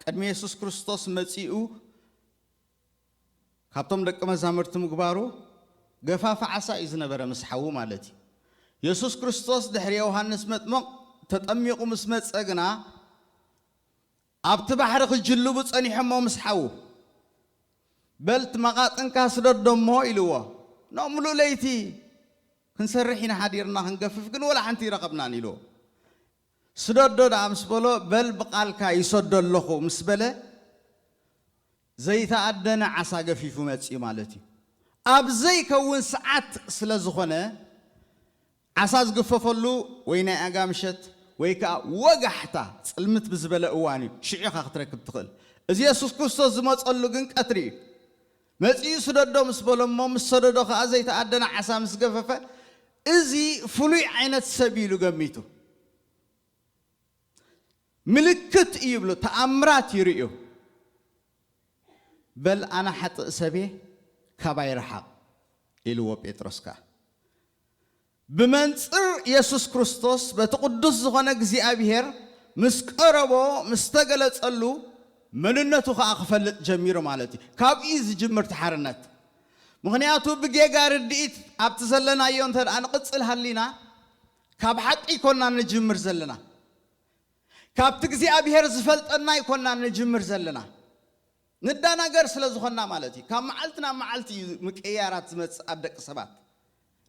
ቅድሚ የሱስ ክርስቶስ መጺኡ ካብቶም ደቂ መዛሙርቲ ምግባሩ ገፋፊ ዓሳ እዩ ዝነበረ ምስ ሓዉ ማለት እዩ። የሱስ ክርስቶስ ድሕሪ ዮሃንስ መጥምቕ ተጠሚቑ ምስ መጸ ግና ኣብቲ ባሕሪ ክጅልቡ ጸኒሖሞ ምስ ሓዉ፣ "በል እቲ መቓጥንካ ስደዶ እሞ" ኢልዎ። "ኖ፣ ምሉእ ለይቲ ክንሰርሕ ኢና ሓዲርና ክንገፍፍ፣ ግን ወላ ሓንቲ ይረኸብናን" ኢልዎ። "ስደዶ" ደኣ ምስ በሎ፣ "በል ብቓልካ ይሰዶ ኣለኹ" ምስ በለ፣ ዘይተኣደነ ዓሳ ገፊፉ መጺኡ ማለት እዩ። ኣብ ዘይከውን ሰዓት ስለ ዝኾነ፣ ዓሳ ዝግፈፈሉ ወይ ናይ ኣጋ ምሸት ወይ ከኣ ወጋሕታ ጽልምት ብዝበለ እዋን እዩ፣ ሽዑ ኢኻ ክትረክብ ትኽእል። እዚ የሱስ ክርስቶስ ዝመጸሉ ግን ቀትሪ እዩ። መጺኡ ስደዶ ምስ በሎ እሞ፣ ምስ ሰደዶ ከኣ ዘይተኣደነ ዓሳ ምስ ገፈፈ፣ "እዚ ፍሉይ ዓይነት ሰብ" ኢሉ ገሚቱ። ምልክት እዩ ይብሎ፣ ተኣምራት ይርእዩ። "በል ኣነ ሓጥእ ሰብየ ካባይ ረሓቕ" ኢልዎ ጴጥሮስ ከኣ። ብመንጽር የሱስ ክርስቶስ በቲ ቅዱስ ዝኾነ እግዚኣብሔር ምስ ቀረቦ፣ ምስ ተገለጸሉ፣ መንነቱ ኸኣ ክፈልጥ ጀሚሩ ማለት እዩ። ካብኡ እዩ ዝጅምር እቲ ሓርነት። ምኽንያቱ ብጌጋ ርድኢት ኣብቲ ዘለናዮ እንተ ደኣ ንቕጽል ሃሊና፣ ካብ ሓቂ ኣይኮንና ንጅምር ዘለና። ካብቲ እግዚኣብሔር ዝፈልጠና ኣይኮንና ንጅምር ዘለና። ንዳናገር ስለ ዝኾንና ማለት እዩ። ካብ መዓልቲ ናብ መዓልቲ እዩ ምቅያራት ዝመጽእ ኣብ ደቂ ሰባት።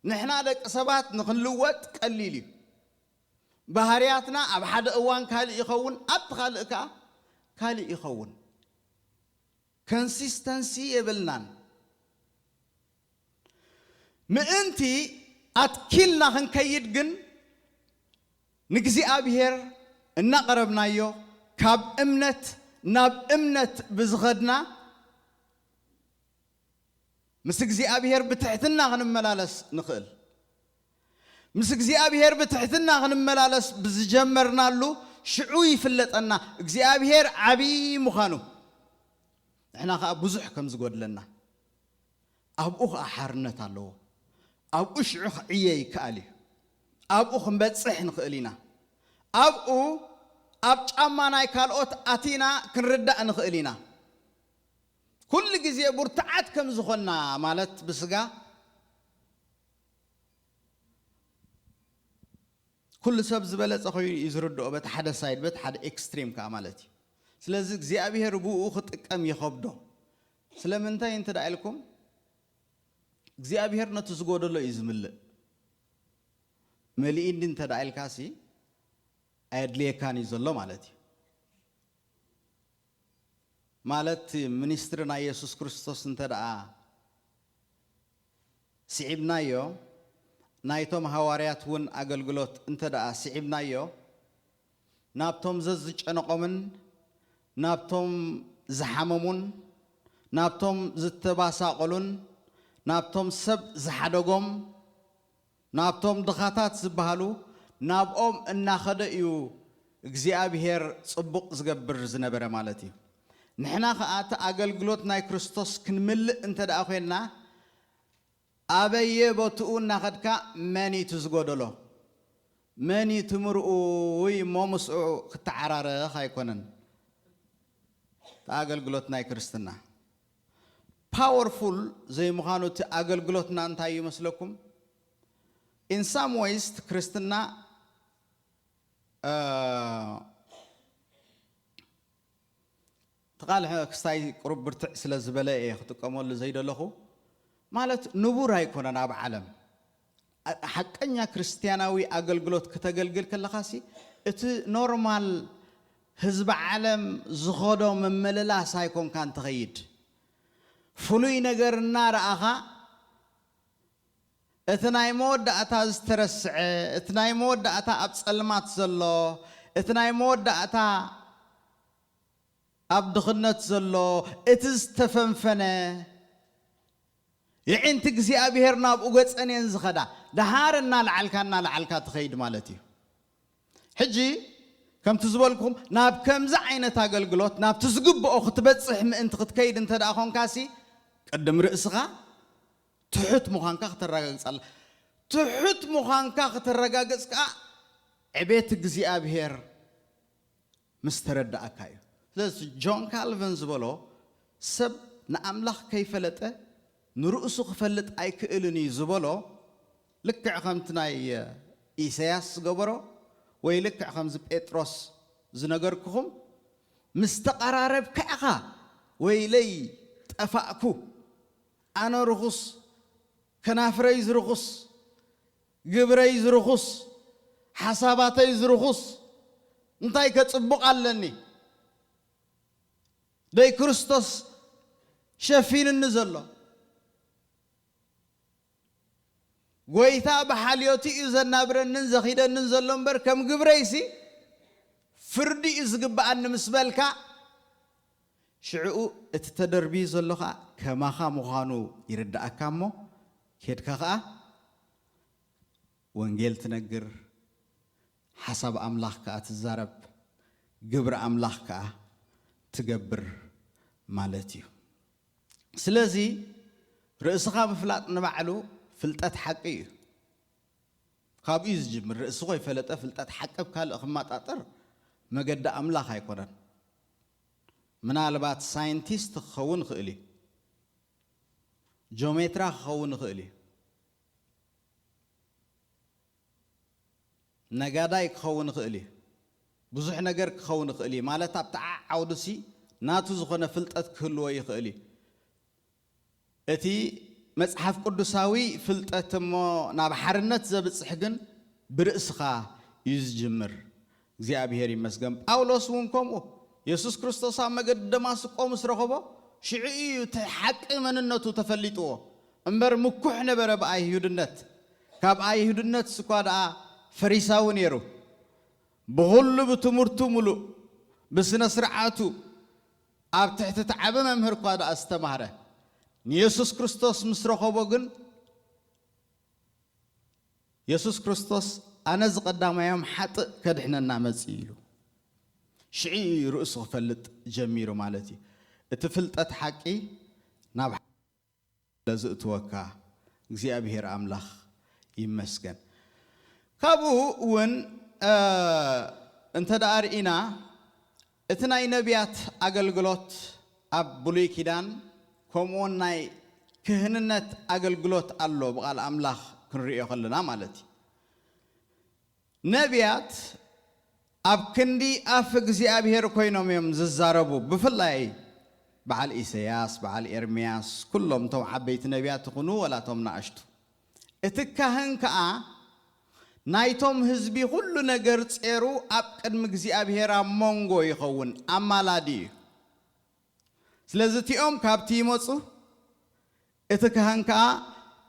ንሕና ደቂ ሰባት ንኽንልወጥ ቀሊል እዩ። ባህርያትና ኣብ ሓደ እዋን ካልእ ይኸውን፣ ኣብቲ ካልእ ከኣ ካልእ ይኸውን። ኮንሲስተንሲ የብልናን። ምእንቲ ኣትኪልና ክንከይድ ግን ንእግዚኣብሔር እናቐረብናዮ፣ ካብ እምነት ናብ እምነት ብዝኸድና፣ ምስ እግዚኣብሔር ብትሕትና ክንመላለስ ንኽእል። ምስ እግዚኣብሔር ብትሕትና ክንመላለስ ብዝጀመርናሉ፣ ሽዑ ይፍለጠና እግዚኣብሔር ዓብዪ ምዃኑ፣ ንሕና ኸኣ ብዙሕ ከም ዝጎድለና። ኣብኡ ኸኣ ሓርነት ኣለዎ። ኣብኡ ሽዑ ክዕየ ይከኣል እዩ። ኣብኡ ክንበጽሕ ንኽእል ኢና። ኣብኡ ኣብ ጫማ ናይ ካልኦት ኣቲና ክንርዳእ ንኽእል ኢና። ኩሉ ግዜ ብርቱዓት ከም ዝኾንና፣ ማለት ብስጋ፣ ኩሉ ሰብ ዝበለጸ ኮይኑ እዩ ዝርድኦ፣ በቲ ሓደ ሳይድ፣ በቲ ሓደ ኤክስትሪም ከኣ ማለት እዩ። ስለዚ እግዚኣብሔር ብኡ ክጥቀም ይኸብዶ። ስለምንታይ እንተ ደኣ ኢልኩም፣ እግዚኣብሔር ነቲ ዝጎደሎ እዩ ዝምልእ። መሊእኒ እንተ ደኣ ኢልካሲ፣ ኣየድልየካን እዩ ዘሎ ማለት እዩ። ማለት፣ ሚኒስትሪ ናይ የሱስ ክርስቶስ እንተ ደኣ ስዒብናዮ፣ ናይቶም ሃዋርያት እውን ኣገልግሎት እንተ ደኣ ስዒብናዮ፣ ናብቶም ዘዝጨነቖምን ናብቶም ዝሓመሙን ናብቶም ዝተባሳቖሉን ናብቶም ሰብ ዝሓደጎም ናብቶም ድኻታት ዝበሃሉ ናብኦም እናኸደ እዩ እግዚኣብሔር ጽቡቕ ዝገብር ዝነበረ ማለት እዩ። ንሕና ኸኣ እቲ ኣገልግሎት ናይ ክርስቶስ ክንምልእ እንተ ደኣ ኾይንና፣ ኣበየ ቦትኡ እናኸድካ መን እዩ እቲ ዝጎደሎ? መን እዩ እቲ ምርኡይ እሞ ምስኡ ክተዓራረኽ ኣይኮነን። እቲ ኣገልግሎት ናይ ክርስትና ፓወርፉል ዘይምዃኑ እቲ ኣገልግሎትና እንታይ እዩ መስለኩም? In some ways እቲ ክርስትና፣ እ፣ እቲ ቃል ክስታይ ቁሩብ ብርትዕ ስለ ዝበለ እየ ክጥቀመሉ ዘይደለኹ። ማለት ንቡር ኣይኮነን ኣብ ዓለም። ኣ-፣ ሓቀኛ ክርስትያናዊ ኣገልግሎት ክተገልግል ከለኻሲ፣ እቲ ኖርማል ህዝቢ ዓለም ዝኸዶ ምምልላስ ኣይኮንካን ትኸይድ። ፍሉይ ነገር እናረኣኻ፣ እቲ ናይ መወዳእታ ዝተረስዐ፣ እቲ ናይ መወዳእታ ኣብ ጸልማት ዘሎ፣ እቲ ናይ መወዳእታ ኣብ ድኽነት ዘሎ፣ እቲ ዝተፈንፈነ፣ የዒንቲ እግዚኣብሔር ናብኡ ገጸን እየን ዝኸዳ። ደሃር እናለዓልካ፣ እናለዓልካ ትኸይድ ማለት እዩ። ሕጂ ከምቲ ዝበልኩም፣ ናብ ከምዚ ዓይነት ኣገልግሎት፣ ናብቲ ዝግብኦ ክትበጽሕ ምእንቲ ክትከይድ እንተ ደኣ ኾንካሲ፣ ቅድም ርእስኻ ትሑት ምዃንካ ክተረጋግጽ ኣለ። ትሑት ምዃንካ ክተረጋግጽ ከኣ ዕቤት እግዚኣብሔር ምስ ተረዳእካ እዩ። ስለዚ ጆን ካልቨን ዝበሎ፣ ሰብ ንኣምላኽ ከይፈለጠ ንርእሱ ክፈልጥ ኣይክእልን እዩ ዝበሎ፣ ልክዕ ከምቲ ናይ ኢሳያስ ዝገበሮ፣ ወይ ልክዕ ከምዚ ጴጥሮስ ዝነገርኩኹም፣ ምስ ተቐራረብካ ኢኻ፣ "ወይለይ ጠፋእኩ፣ ኣነ ርኹስ፣ ከናፍረይ ዝርኹስ፣ ግብረይ ዝርኹስ፣ ሓሳባተይ ዝርኹስ፣ እንታይ ከጽቡቕ ኣለኒ? ደይ ክርስቶስ ሸፊንኒ ዘሎ?" ጎይታ ብሓልዮቱ እዩ ዘናብረንን ዘኺደንን ዘሎ እምበር፣ ከም ግብረይሲ ፍርዲ እዩ ዝግብኣኒ ምስ በልካ፣ ሽዕኡ እቲ ተደርብዩ ዘሎ ኸኣ ከማኻ ምዃኑ ይርድኣካ እሞ፣ ኬድካ ኸኣ ወንጌል ትነግር፣ ሓሳብ ኣምላኽ ከኣ ትዛረብ፣ ግብሪ ኣምላኽ ከኣ ትገብር ማለት እዩ። ስለዚ ርእስኻ ምፍላጥ ንባዕሉ ፍልጠት ሓቂ እዩ። ካብኡ እዩ ዝጅምር። ርእሱ ከይፈለጠ ፍልጠት ሓቂ ኣብ ካልእ ክመጣጠር መገዲ ኣምላኽ ኣይኮነን። ምናልባት ሳይንቲስት ክኸውን ይኽእል እዩ። ጆሜትራ ክኸውን ይኽእል እዩ። ነጋዳይ ክኸውን ይኽእል እዩ። ብዙሕ ነገር ክኸውን ይኽእል እዩ። ማለት ኣብቲ ዓ-፣ ዓውዱሲ ናቱ ዝኾነ ፍልጠት ክህልዎ ይኽእል እዩ። እቲ መጽሓፍ ቅዱሳዊ ፍልጠት እሞ ናብ ሓርነት ዘብጽሕ ግን ብርእስኻ እዩ ዝጅምር። እግዚኣብሔር ይመስገን። ጳውሎስ እውን ከምኡ የሱስ ክርስቶስ ኣብ መገዲ ደማስቆ ምስ ረኸቦ ሽዑ እዩ እቲ ሓቂ መንነቱ ተፈሊጥዎ። እምበር ምኩሕ ነበረ ብኣይሁድነት። ካብ ኣይሁድነት ስኳ ደኣ ፈሪሳዊ ነይሩ። ብኹሉ ብትምህርቱ ምሉእ፣ ብስነ ስርዓቱ ኣብ ትሕቲ እቲ ዓቢ መምህር እኳ ደኣ ዝተማህረ፣ ንየሱስ ክርስቶስ ምስ ረኸቦ ግን የሱስ ክርስቶስ ኣነ እዚ ቀዳማዮም ሓጥእ ከድሕነና መጽእ ኢሉ። ሽዑ እዩ ርእሱ ክፈልጥ ጀሚሩ ማለት እዩ። እቲ ፍልጠት ሓቂ ናብ ለዝእትወካ እግዚኣብሔር ኣምላኽ ይመስገን። ካብኡ እውን፣ እ፣ እንተ ደኣ ርኢና እቲ ናይ ነቢያት ኣገልግሎት ኣብ ብሉይ ኪዳን ከምኡውን ናይ ክህንነት ኣገልግሎት ኣሎ ብቓል ኣምላኽ ክንርእዮ ከለና ማለት እዩ። ነቢያት ኣብ ክንዲ ኣፍ እግዚኣብሔር ኮይኖም እዮም ዝዛረቡ። ብፍላይ በዓል ኢሳያስ፣ በዓል ኤርምያስ፣ ኩሎም እቶም ዓበይቲ ነቢያት ይኹኑ ወላ እቶም ንኣሽቱ። እቲ ካህን ከኣ ናይቶም ህዝቢ ኩሉ ነገር ጼሩ ኣብ ቅድሚ እግዚኣብሔር ኣብ መንጎ ይኸውን፣ ኣማላዲ እዩ። ስለዚ እቲኦም ካብቲ ይመጹ፣ እቲ ካህን ከኣ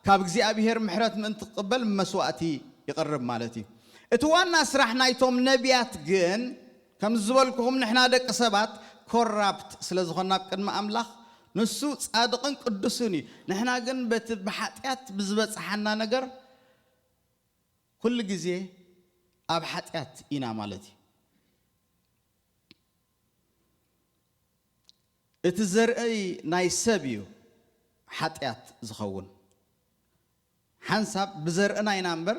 ካብ እግዚኣብሔር ምሕረት ምእንቲ ክቕበል መስዋእቲ ይቕርብ ማለት እዩ። እቲ ዋና ስራሕ ናይቶም ነቢያት ግን፣ ከም ዝበልኩኹም ንሕና ደቂ ሰባት ኮራፕት ስለ ዝኾንና ኣብ ቅድሚ ኣምላኽ፣ ንሱ ጻድቕን ቅዱስን እዩ። ንሕና ግን በቲ ብሓጢኣት ብዝበጽሓና ነገር ኩሉ ግዜ ኣብ ሓጢኣት ኢና ማለት እዩ። እቲ ዘርኢ ናይ ሰብ እዩ ሓጢኣት ዝኸውን። ሓንሳብ ብዘርእና ኢና እምበር፣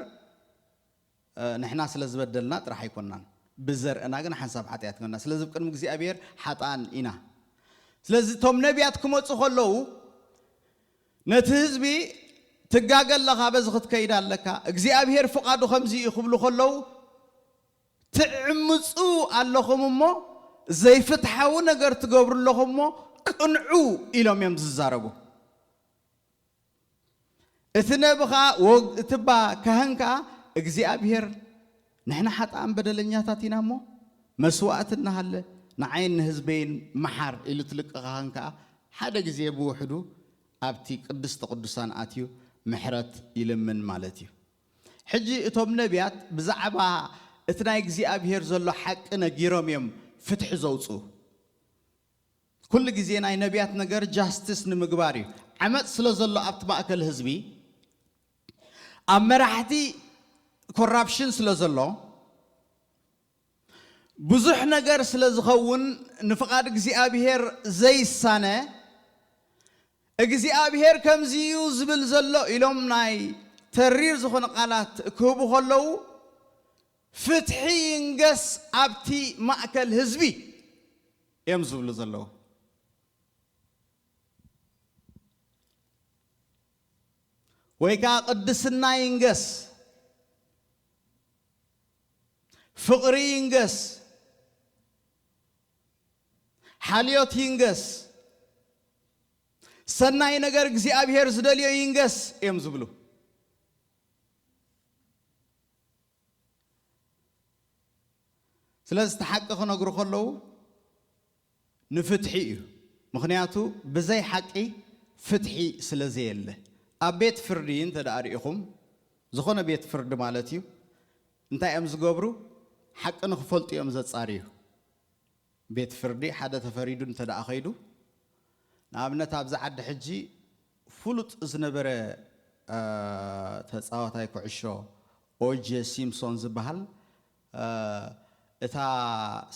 እ፣ ንሕና ስለ ዝበደልና ጥራሕ ኣይኮንናን። ብዘርእና ግን ሓንሳብ ሓጢኣት ኮይንና። ስለዚ ኣብ ቅድሚ እግዚኣብሔር ሓጥኣን ኢና። ስለዚ እቶም ነቢያት ክመጹ ከለዉ ነቲ ህዝቢ ትጋገ ኣለኻ፣ በዚ ክትከይድ ኣለካ፣ እግዚኣብሔር ፍቓዱ ከምዚ እዩ ክብሉ ከለዉ ትዕምጹ ኣለኹም እሞ ዘይፍትሓዊ ነገር ትገብሩ ኣለኹም እሞ ቅንዑ ኢሎም እዮም ዝዛረቡ። እቲ ነቢ ኸኣ ወግ-፣ እቲ ባ ካህን ከኣ እግዚኣብሔር ንሕና ሓጥኣን በደለኛታት ኢና እሞ መስዋእቲ እናሃለ ንዓይን ንህዝበይን መሓር ኢሉ እቲ ሊቀ ካህን ከኣ ሓደ ግዜ ብውሕዱ ኣብቲ ቅድስተ ቅዱሳን ኣትዩ ምሕረት ይልምን ማለት እዩ። ሕጂ እቶም ነቢያት ብዛዕባ እቲ ናይ እግዚኣብሔር ዘሎ ሓቂ ነጊሮም እዮም ፍትሒ ዘውጽኡ። ኩሉ ግዜ ናይ ነቢያት ነገር ጃስቲስ ንምግባር እዩ። ዓመጽ ስለ ዘሎ ኣብቲ ማእከል ህዝቢ፣ ኣብ መራሕቲ ኮራፕሽን ስለ ዘሎ፣ ብዙሕ ነገር ስለ ዝኸውን ንፍቓድ እግዚኣብሔር ዘይሳነ፣ እግዚኣብሔር ከምዚ እዩ ዝብል ዘሎ ኢሎም ናይ ተሪር ዝኾነ ቃላት ክህቡ ከለዉ፣ ፍትሒ ይንገስ ኣብቲ ማእከል ህዝቢ እዮም ዝብሉ ዘለዉ። ወይ ከዓ ቅድስና ይንገስ፣ ፍቕሪ ይንገስ፣ ሓልዮት ይንገስ፣ ሰናይ ነገር እግዚኣብሔር ዝደልዮ ይንገስ እዮም ዝብሉ። ስለዚ እቲ ሓቂ ክነግሩ ከለዉ ንፍትሒ እዩ። ምኽንያቱ ብዘይ ሓቂ ፍትሒ ስለ ዘየለ። ኣብ ቤት ፍርዲ እንተ ደኣ ርኢኹም፣ ዝኾነ ቤት ፍርዲ ማለት እዩ፣ እንታይ እዮም ዝገብሩ? ሓቂ ንኽፈልጡ እዮም ዘጻርዩ። ቤት ፍርዲ ሓደ ተፈሪዱ እንተ ደኣ ኸይዱ፣ ንኣብነት ኣብዚ ዓዲ ሕጂ ፍሉጥ ዝነበረ፣ እ፣ ተጻዋታይ ኩዕሾ ኦጄ ሲምሶን ዝበሃል፣ እ፣ እታ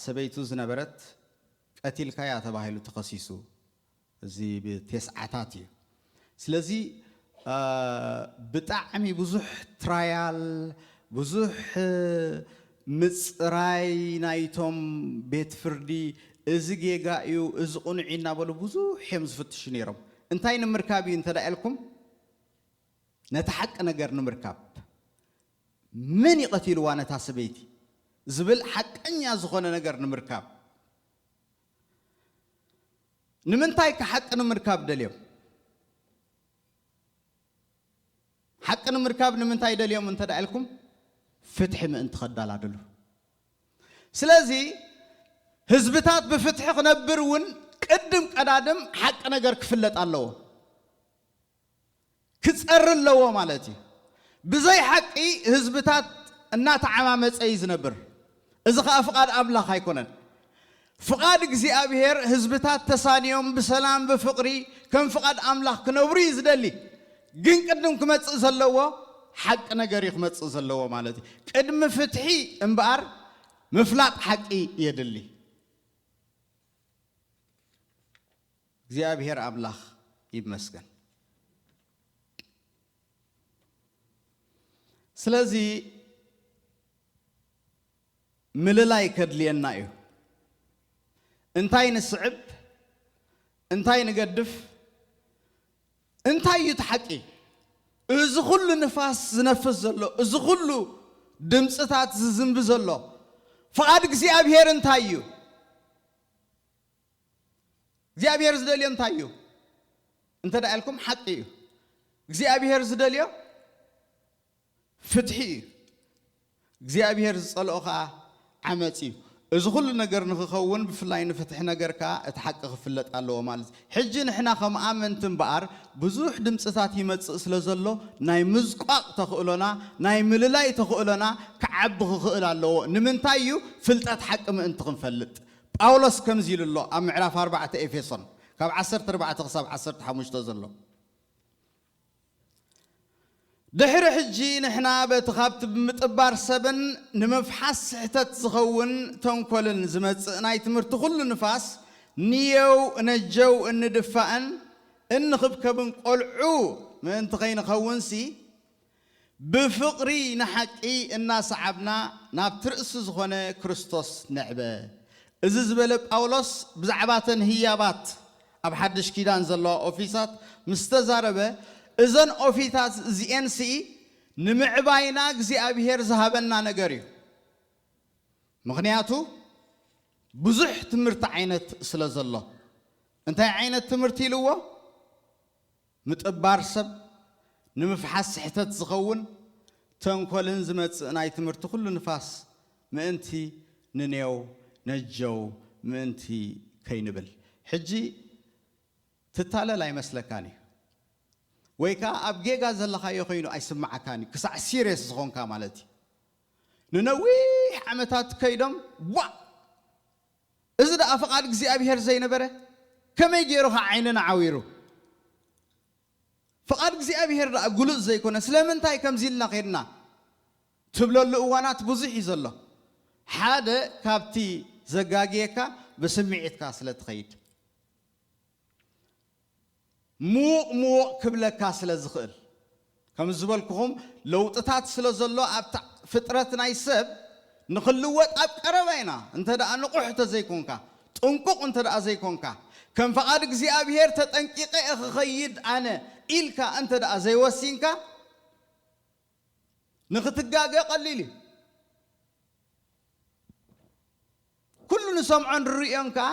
ሰበይቱ ዝነበረት ቀቲልካያ ተባሂሉ ተኸሲሱ። እዚ ብቴስዓታት እዩ። ስለዚ፣ እ፣ ብጣዕሚ ብዙሕ ትራያል፣ ብዙሕ ምጽራይ ናይቶም ቤት ፍርዲ፣ እዚ ጌጋ እዩ፣ እዚ ቅኑዕ እዩ እናበሉ ብዙሕ እዮም ዝፍትሹ ነይሮም። እንታይ ንምርካብ እዩ እንተ ደኣ ኢልኩም፣ ነቲ ሓቂ ነገር ንምርካብ፣ መን እዩ ቀቲልዋ ነታ ሰበይቲ ዝብል ሓቀኛ ዝኾነ ነገር ንምርካብ። ንምንታይ ከ ሓቂ ንምርካብ ደልዮም? ሓቂ ንምርካብ ንምንታይ ደልዮም እንተ ደኣ ኢልኩም፣ ፍትሒ ምእንቲ ከዳላድሉ። ስለዚ ህዝብታት ብፍትሒ ክነብር እውን ቅድም ቀዳድም ሓቂ ነገር ክፍለጥ ኣለዎ፣ ክጸሪ ኣለዎ ማለት እዩ። ብዘይ ሓቂ ህዝብታት እናተዓማመጸ እዩ ዝነብር። እዚ ኸኣ ፍቓድ ኣምላኽ ኣይኮነን። ፍቓድ እግዚኣብሔር ህዝብታት ተሳንዮም ብሰላም ብፍቕሪ ከም ፍቓድ ኣምላኽ ክነብሩ እዩ ዝደሊ። ግን ቅድም ክመጽእ ዘለዎ ሓቂ ነገር እዩ ክመጽእ ዘለዎ ማለት እዩ። ቅድሚ ፍትሒ እምበኣር ምፍላጥ ሓቂ የድሊ። እግዚኣብሔር ኣምላኽ ይመስገን። ስለዚ ምልላይ ከድልየና እዩ። እንታይ ንስዕብ፣ እንታይ ንገድፍ፣ እንታይ እዩ እቲ ሓቂ? እዚ ኩሉ ንፋስ ዝነፍስ ዘሎ፣ እዚ ኩሉ ድምፅታት ዝዝንቢ ዘሎ፣ ፍቓድ እግዚኣብሔር እንታይ እዩ? እግዚኣብሔር ዝደልዮ እንታይ እዩ እንተ ደኣ ኢልኩም፣ ሓቂ እዩ። እግዚኣብሔር ዝደልዮ ፍትሒ እዩ። እግዚኣብሔር ዝጸልኦ ኸኣ ዓመጽ እዩ። እዚ ኩሉ ነገር ንኽኸውን፣ ብፍላይ ንፍትሒ ነገር ከኣ እቲ ሓቂ ክፍለጥ ኣለዎ ማለት እዩ። ሕጂ ንሕና ከም ኣመንቲ እምበኣር ብዙሕ ድምጽታት ይመጽእ ስለ ዘሎ፣ ናይ ምዝቋቕ ተኽእሎና፣ ናይ ምልላይ ተኽእሎና ክዓቢ ክኽእል ኣለዎ። ንምንታይ እዩ? ፍልጠት ሓቂ ምእንቲ ክንፈልጥ። ጳውሎስ ከምዚ ኢሉ ኣሎ ኣብ ምዕራፍ ኣርባዕተ ኤፌሶን፣ ካብ ዓሰርተ ኣርባዕተ ክሳብ ዓሰርተ ሓሙሽተ ዘሎ። ድሕሪ ሕጂ ንሕና በቲ ካብቲ ብምጥባር ሰብን ንምፍሓስ ስሕተት ዝኸውን ተንኮልን ዝመጽእ ናይ ትምህርቲ ኩሉ ንፋስ ንየው ነጀው እንድፋእን እንኽብከብን ቆልዑ ምእንቲ ከይንኸውንሲ፣ ብፍቕሪ ንሓቂ እናሰዓብና ናብቲ ርእሲ ዝኾነ ክርስቶስ ንዕበ። እዚ ዝበለ ጳውሎስ ብዛዕባ እተን ህያባት ኣብ ሓድሽ ኪዳን ዘለዋ ኦፊሳት ምስ ተዛረበ፣ እዘን ኦፊታት እዚኤን ስኢ ንምዕባይና እግዚኣብሔር ዝሃበና ነገር እዩ። ምኽንያቱ ብዙሕ ትምህርቲ ዓይነት ስለ ዘሎ። እንታይ ዓይነት ትምህርቲ ኢልዎ? ምጥባር ሰብ፣ ንምፍሓስ ስሕተት ዝኸውን ተንኮልን ዝመጽእ ናይ ትምህርቲ ኩሉ ንፋስ ምእንቲ ንኔው ነጀው ምእንቲ ከይንብል። ሕጂ ትታለል ኣይመስለካን እዩ። ወይ ከኣ ኣብ ጌጋ ዘለኻዮ ኮይኑ ኣይስምዓካን እዩ። ክሳዕ ሲርየስ ዝኾንካ ማለት እዩ። ንነዊሕ ዓመታት ከይዶም፣ "ዋእ! እዚ ደኣ ፍቓድ እግዚኣብሔር ዘይነበረ? ከመይ ገይሩ ኸዓ ዓይንና ዓዊሩ?" ፍቓድ እግዚኣብሔር ደኣ ግሉጽ ዘይኮነ፣ ስለምንታይ ከምዚ ኢልና ኸድና? ትብለሉ እዋናት ብዙሕ እዩ ዘሎ። ሓደ ካብቲ ዘጋግየካ ብስምዒትካ ስለ ትኸይድ። ምዉቕ ምዉቕ ክብለካ ስለ ዝኽእል። ከም ዝበልኩኹም ለውጥታት ስለ ዘሎ ኣብታ ፍጥረት ናይ ሰብ ንኽልወጥ ኣብ ቀረባ ኢና። እንተ ደኣ ንቑሕ እንተዘይኮንካ፣ ጥንቁቕ እንተ ደኣ ዘይኮንካ፣ ከም ፍቓድ እግዚኣብሔር ተጠንቂቐ እየ ክኸይድ ኣነ ኢልካ እንተ ደኣ ዘይወሲንካ፣ ንኽትጋገ ቀሊል እዩ። ኩሉ ንሰምዖ ንርእዮን ከኣ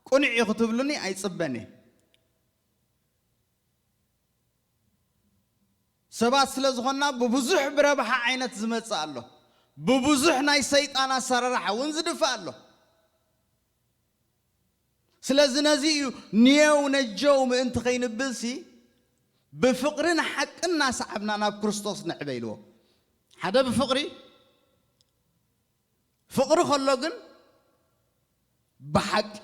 ቅኑዕ እዩ ክትብሉኒ ኣይጽበን እየ። ሰባት ስለ ዝኾንና ብብዙሕ ብረብሓ ዓይነት ዝመጽእ ኣሎ። ብብዙሕ ናይ ሰይጣን ኣሰራርሓ እውን ዝድፋእ ኣሎ። ስለዚ ነዚ እዩ ንየው ነጀው ምእንቲ ከይንብልሲ ብፍቕርን ሓቅን እናሰዓብና ናብ ክርስቶስ ንዕበ ኢልዎ። ሓደ ብፍቕሪ፣ ፍቕሪ ከሎ ግን ብሓቂ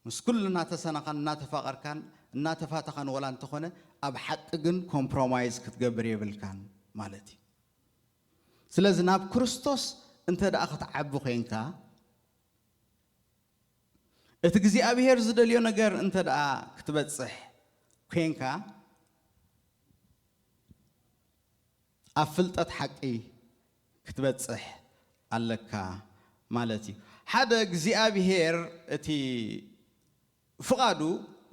ምስ ኩሉ እናተሰናኻን እናተፋቐርካን እናተፋተኻን ወላ እንተኾነ ኣብ ሓቂ ግን ኮምፕሮማይዝ ክትገብር የብልካን ማለት እዩ። ስለዚ ናብ ክርስቶስ እንተ ደኣ ክትዓቢ ኮይንካ፣ እቲ እግዚኣብሔር ዝደልዮ ነገር እንተ ደኣ ክትበጽሕ ኮይንካ፣ ኣብ ፍልጠት ሓቂ ክትበጽሕ ኣለካ ማለት እዩ። ሓደ እግዚኣብሔር እቲ ፍቓዱ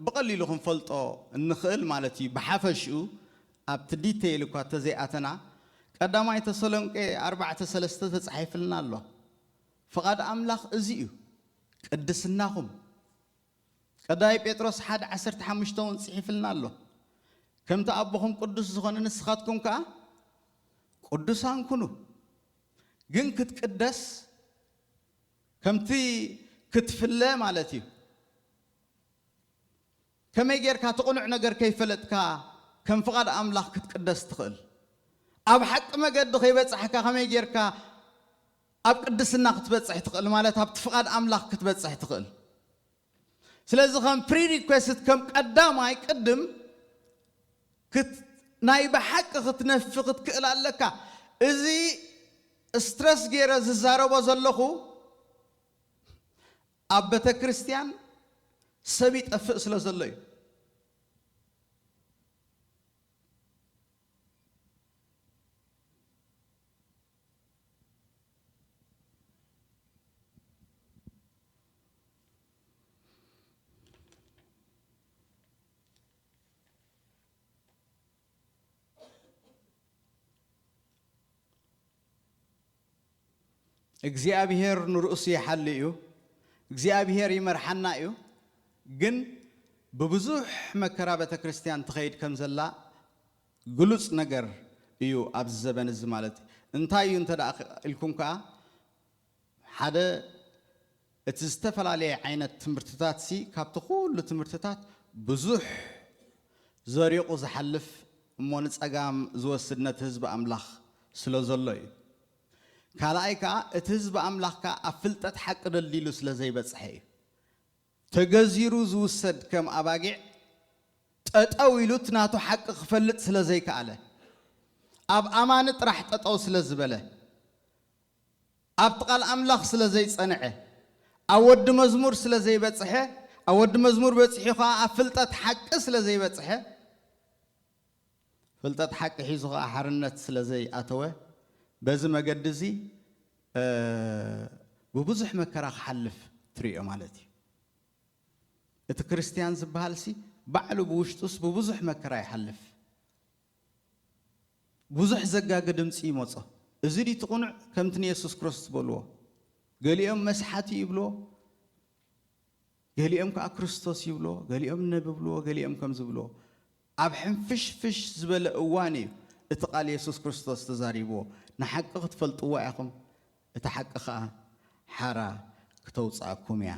ብቐሊሉ ክንፈልጦ እንኽእል ማለት እዩ። ብሓፈሽኡ ኣብቲ ዲቴይል እኳ ተዘይኣተና፣ ቀዳማይ ተሰሎንቄ ኣርባዕተ ሰለስተ ተጻሒፍልና ኣሎ። ፍቓድ ኣምላኽ እዚ እዩ፣ ቅድስናኹም። ቀዳማይ ጴጥሮስ ሓደ ዓሰርተ ሓሙሽተ እውን ጽሒፍልና ኣሎ። ከምቲ ኣቦኹም ቅዱስ ዝኾነ ንስኻትኩም ከኣ ቅዱሳን ኩኑ። ግን ክትቅደስ ከምቲ ክትፍለ ማለት እዩ። ከመይ ጌርካ እቲ ቅኑዕ ነገር ከይፈለጥካ ከም ፍቓድ ኣምላኽ ክትቅደስ ትኽእል? ኣብ ሓቂ መገዲ ከይበጻሕካ ከመይ ጌርካ ኣብ ቅድስና ክትበጽሕ ትኽእል? ማለት ኣብቲ ፍቓድ ኣምላኽ ክትበጽሕ ትኽእል። ስለዚ ከም ፕሪሪኩዌስት፣ ከም ቀዳማይ ቅድም ክት-፣ ናይ ብሓቂ ክትነፊ ክትክእል ኣለካ። እዚ ስትረስ ገይረ ዝዛረቦ ዘለኹ ኣብ ቤተ ክርስቲያን ሰብ ይጠፍእ ስለ ዘሎ እዩ። እግዚኣብሔር ንርእሱ ይሓሊ እዩ። እግዚኣብሔር ይመርሓና እዩ። ግን ብብዙሕ መከራ ቤተ ክርስቲያን ትኸይድ ከም ዘላ ግሉጽ ነገር እዩ ኣብዚ ዘበን እዚ ማለት እዩ። እንታይ እዩ እንተ ደኣ ኢልኩም ከኣ፣ ሓደ እቲ ዝተፈላለየ ዓይነት ትምህርትታት ሲ ካብቲ ኩሉ ትምህርትታት ብዙሕ ዘሪቑ ዝሓልፍ እሞ ንጸጋም ዝወስድ ነቲ ህዝቢ ኣምላኽ ስለ ዘሎ እዩ። ካልኣይ ከኣ እቲ ህዝቢ ኣምላኽ ከኣ ኣብ ፍልጠት ሓቂ ደልዲሉ ስለ ዘይበጽሐ እዩ። ተገዚሩ ዝውሰድ ከም ኣባጊዕ ጠጠው ኢሉ እቲ ናቱ ሓቂ ክፈልጥ ስለ ዘይከኣለ፣ ኣብ ኣማኒ ጥራሕ ጠጠው ስለ ዝበለ፣ ኣብቲ ቃል ኣምላኽ ስለ ዘይጸንዐ፣ ኣብ ወዲ መዝሙር ስለ ዘይበጽሐ፣ ኣብ ወዲ መዝሙር በጺሑ ኸኣ ኣብ ፍልጠት ሓቂ ስለ ዘይበጽሐ፣ ፍልጠት ሓቂ ሒዙ ኸኣ ሓርነት ስለ ዘይኣተወ፣ በዚ መገዲ እዚ፣ እ፣ ብብዙሕ መከራ ክሓልፍ ትርእዮ ማለት እዩ። እቲ ክርስትያን ዝበሃል ሲ ባዕሉ ብውሽጡስ ብብዙሕ መከራ ይሓልፍ። ብዙሕ ዘጋጊ ድምጺ ይመጾ። እዚ ድዩ እቲ ቅኑዕ? ከምቲ ንየሱስ ክርስቶስ ዝበልዎ፣ ገሊኦም መስሓቲ ይብልዎ፣ ገሊኦም ከኣ ክርስቶስ ይብልዎ፣ ገሊኦም ነቢ ይብልዎ፣ ገሊኦም ከምዚ ይብልዎ። ኣብ ሕንፍሽፍሽ ዝበለ እዋን እዩ እቲ ቃል የሱስ ክርስቶስ ተዛሪብዎ። ንሓቂ ክትፈልጥዋ ኢኹም፣ እታ ሓቂ ኸኣ ሓራ ክተውጽኣኩም እያ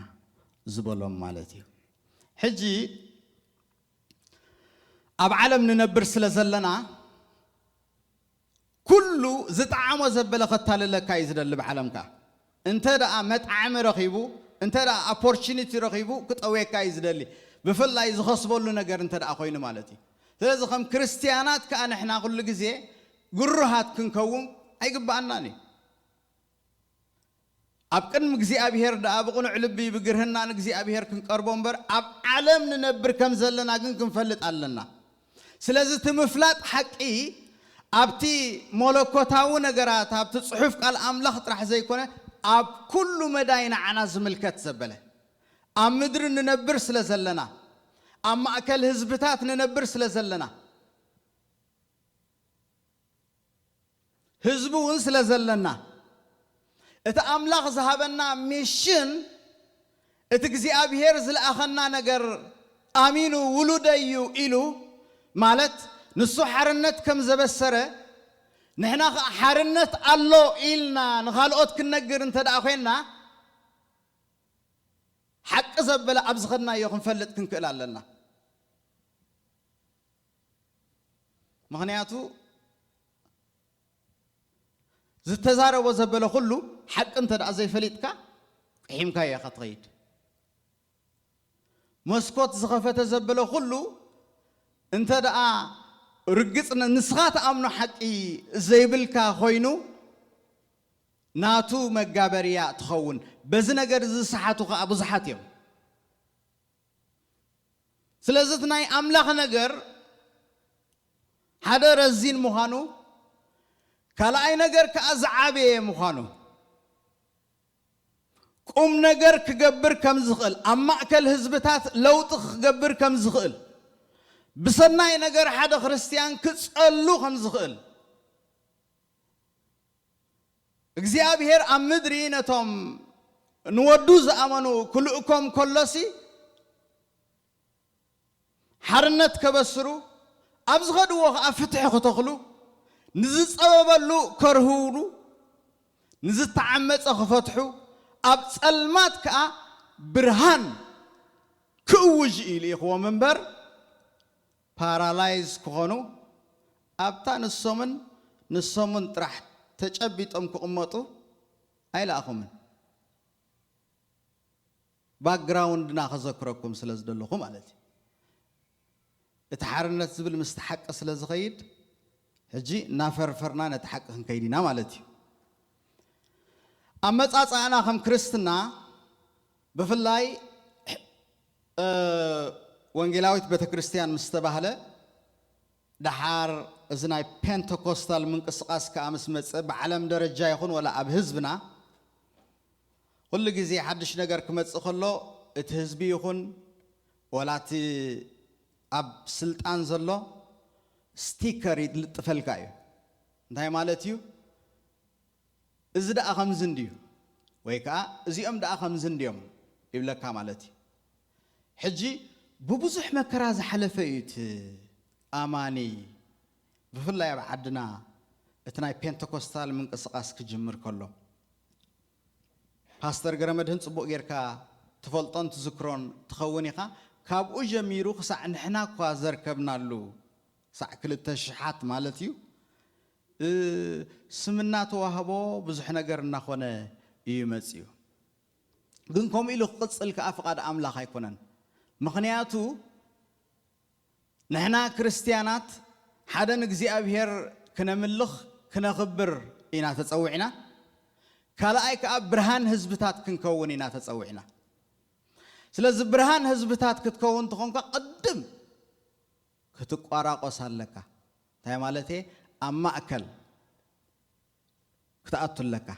ዝበሎም ማለት እዩ። ሕጂ ኣብ ዓለም ንነብር ስለ ዘለና፣ ኩሉ ዝጠዓሞ ዘበለ ከታልለካ እዩ ዝደሊ ብዓለም ከኣ። እንተ ደኣ መጣዕሚ ረኺቡ፣ እንተ ደኣ ኦፖርቹኒቲ ረኺቡ ክጠውየካ እዩ ዝደሊ። ብፍላይ ዝኸስበሉ ነገር እንተ ደኣ ኮይኑ ማለት እዩ። ስለዚ ከም ክርስትያናት ከኣ ንሕና ኩሉ ግዜ ግሩሃት ክንከውን ኣይግብኣናን እዩ። ኣብ ቅድሚ እግዚኣብሔር ደኣ ብቕኑዕ ልቢ ብግርህና ንእግዚኣብሔር ክንቀርቦ እምበር፣ ኣብ ዓለም ንነብር ከም ዘለና ግን ክንፈልጥ ኣለና። ስለዚ እቲ ምፍላጥ ሓቂ ኣብቲ መለኮታዊ ነገራት፣ ኣብቲ ጽሑፍ ቃል ኣምላኽ ጥራሕ ዘይኮነ፣ ኣብ ኩሉ መዳይ ንዓና ዝምልከት ዘበለ፣ ኣብ ምድሪ ንነብር ስለ ዘለና፣ ኣብ ማእከል ህዝብታት ንነብር ስለ ዘለና፣ ህዝቢ እውን ስለ ዘለና፣ እቲ ኣምላኽ ዝሃበና ሚሽን፣ እቲ እግዚኣብሔር ዝለኣኸና ነገር ኣሚኑ ውሉደይ እዩ ኢሉ፣ ማለት ንሱ ሓርነት ከም ዘበሰረ፣ ንሕና ኸዓ ሓርነት ኣሎ ኢልና ንኻልኦት ክንነግር እንተ ደኣ ኾይንና፣ ሓቂ ዘበለ ኣብ ዝኸድናዮ ክንፈልጥ ክንክእል ኣለና። ምኽንያቱ ዝተዛረቦ ዘበለ ኩሉ ሓቂ እንተ ደኣ ዘይፈሊጥካ፣ ቂሒምካዮ ኢኻ ትኸይድ። መስኮት ዝኸፈተ ዘበለ ኩሉ እንተ ደኣ ርግጽ ን-፣ ንስኻ ትኣምኖ ሓቂ ዘይብልካ ኮይኑ፣ ናቱ መጋበርያ ትኸውን። በዚ ነገር እዚ ዝሰሓቱ ኸኣ ብዙሓት እዮም። ስለዚ እቲ ናይ ኣምላኽ ነገር ሓደ ረዚን ምዃኑ፣ ካልኣይ ነገር ከኣ ዝዓበየ ምዃኑ፣ ቁም ነገር ክገብር ከም ዝኽእል፣ ኣብ ማእከል ህዝብታት ለውጢ ክገብር ከም ዝኽእል፣ ብሰናይ ነገር ሓደ ክርስትያን ክጸሉ ከም ዝኽእል፣ እግዚኣብሔር ኣብ ምድሪ ነቶም ንወዱ ዝኣመኑ ክልእኮም ከሎሲ፣ ሓርነት ከበስሩ፣ ኣብ ዝኸድዎ ኸኣ ፍትሒ ክተኽሉ፣ ንዝጸበበሉ ከርህውሉ፣ ንዝተዓመጸ ክፈትሑ፣ ኣብ ጸልማት ከኣ ብርሃን ክእውጅ እዩ ልኢኽዎም እምበር፣ ፓራላይዝ ክኾኑ፣ ኣብታ ንሶምን ንሶምን ጥራሕ ተጨቢጦም ክቕመጡ ኣይለኣኹምን። ባክግራውንድና ከዘክረኩም ስለ ዝደለኹ ማለት እዩ። እቲ ሓርነት ዝብል ምስቲ ሓቂ ስለ ዝኸይድ፣ ሕጂ እናፈርፈርና ነቲ ሓቂ ክንከይድ ኢና ማለት እዩ። ኣመጻጽኣና ከም ክርስትና፣ ብፍላይ፣ እ፣ ወንጌላዊት ቤተክርስትያን ምስ ተባህለ፣ ደሓር እዚ ናይ ፔንተኮስታል ምንቅስቓስ ከኣ ምስ መጸ፣ ብዓለም ደረጃ ይኹን ወላ ኣብ ህዝብና፣ ኩሉ ግዜ ሓድሽ ነገር ክመጽእ ከሎ፣ እቲ ህዝቢ ይኹን ወላ እቲ ኣብ ስልጣን ዘሎ ስቲከር ይልጥፈልካ እዩ። እንታይ ማለት እዩ? እዚ ደኣ ከምዚ እንድዩ፣ ወይ ከኣ እዚኦም ደኣ ከምዚ እንድዮም ይብለካ ማለት እዩ። ሕጂ ብብዙሕ መከራ ዝሓለፈ እዩ እቲ ኣማኒ፣ ብፍላይ ኣብ ዓድና እቲ ናይ ፔንተኮስታል ምንቅስቓስ ክጅምር ከሎ። ፓስተር ገረመድህን ጽቡቕ ጌርካ ትፈልጦን ትዝክሮን ትኸውን ኢኻ። ካብኡ ጀሚሩ ክሳዕ ንሕና እኳ ዘርከብናሉ፣ ክሳዕ ክልተ ሽሓት ማለት እዩ፣ እ፣ ስም እናተዋህቦ ብዙሕ ነገር እናኾነ እዩ መጺኡ። ግን ከምኡ ኢሉ ክቕጽል ከኣ ፍቓድ ኣምላኽ ኣይኮነን። ምኽንያቱ ንሕና ክርስትያናት ሓደ ንእግዚኣብሔር ክነምልኽ ክነኽብር ኢና ተጸዊዕና። ካልኣይ ከኣ ብርሃን ህዝብታት ክንከውን ኢና ተጸዊዕና። ስለዚ ብርሃን ህዝብታት ክትከውን እንተኾንካ ቅድም ክትቋራቆስ ኣለካ። እንታይ ማለት እየ? ኣብ ማእከል ክትኣቱ ኣለካ።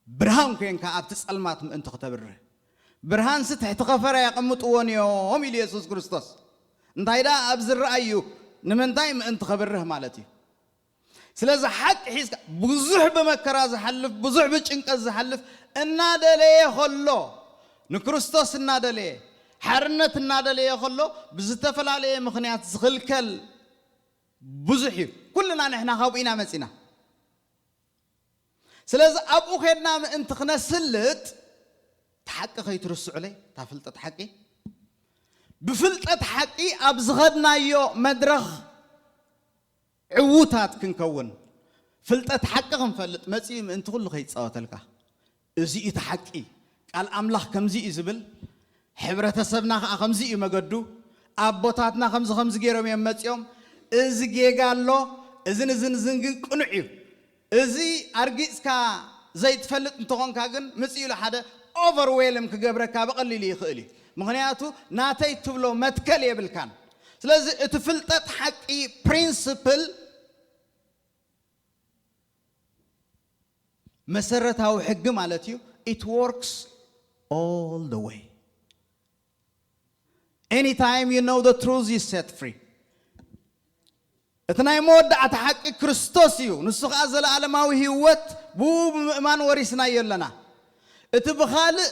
ብርሃን ኮንካ ኣብቲ ጸልማት ምእንቲ ክተብርህ። ብርሃንሲ ትሕቲ ከፈራ የቐምጥዎን እዮም ኢሉ የሱስ ክርስቶስ። እንታይ ደኣ ኣብ ዝረኣዩ ንምንታይ ምእንቲ ከብርህ ማለት እዩ። ስለዚ ሓቂ ሒዝካ ብዙሕ ብመከራ ዝሓልፍ፣ ብዙሕ ብጭንቀት ዝሓልፍ እናደለየ ከሎ፣ ንክርስቶስ እናደለየ፣ ሓርነት እናደለየ ከሎ ብዝተፈላለየ ምኽንያት ዝኽልከል ብዙሕ እዩ። ኩልና ንሕና ካብኡ ኢና መጺና። ስለዚ ኣብኡ ኸድና ምእንቲ ክነስልጥ፣ እቲ ሓቂ ከይትርስዑለይ፣ እታ ፍልጠት ሓቂ፣ ብፍልጠት ሓቂ ኣብ ዝኸድናዮ መድረኽ ዕዉታት ክንከውን፣ ፍልጠት ሓቂ ክንፈልጥ መጺኡ ምእንቲ ኩሉ ከይጻወተልካ። እዚ እዩ እቲ ሓቂ። ቃል ኣምላኽ ከምዚ እዩ ዝብል፣ ሕብረተሰብና ኸኣ ከምዚ እዩ መገዱ። ኣቦታትና ከምዚ ከምዚ ገይሮም እዮም መጺኦም። እዚ ጌጋ ኣሎ፣ እዝን እዝን እዝን ግን ቅኑዕ እዩ። እዚ ኣርጊጽካ ዘይትፈልጥ እንተኾንካ ግን፣ ምጽእ ኢሉ ሓደ ኦቨርዌልም ክገብረካ ብቐሊሉ ይኽእል እዩ። ምኽንያቱ ናተይ ትብሎ መትከል የብልካን። ስለዚ እቲ ፍልጠት ሓቂ ፕሪንስፕል፣ መሰረታዊ ሕጊ ማለት እዩ። It works all the way. Anytime you know the truth, you set free. እቲ ናይ መወዳእታ ሓቂ ክርስቶስ እዩ። ንሱ ኸኣ ዘለኣለማዊ ህይወት ብኡ ብምእማን ወሪስናዮ ኣለና። እቲ ብኻልእ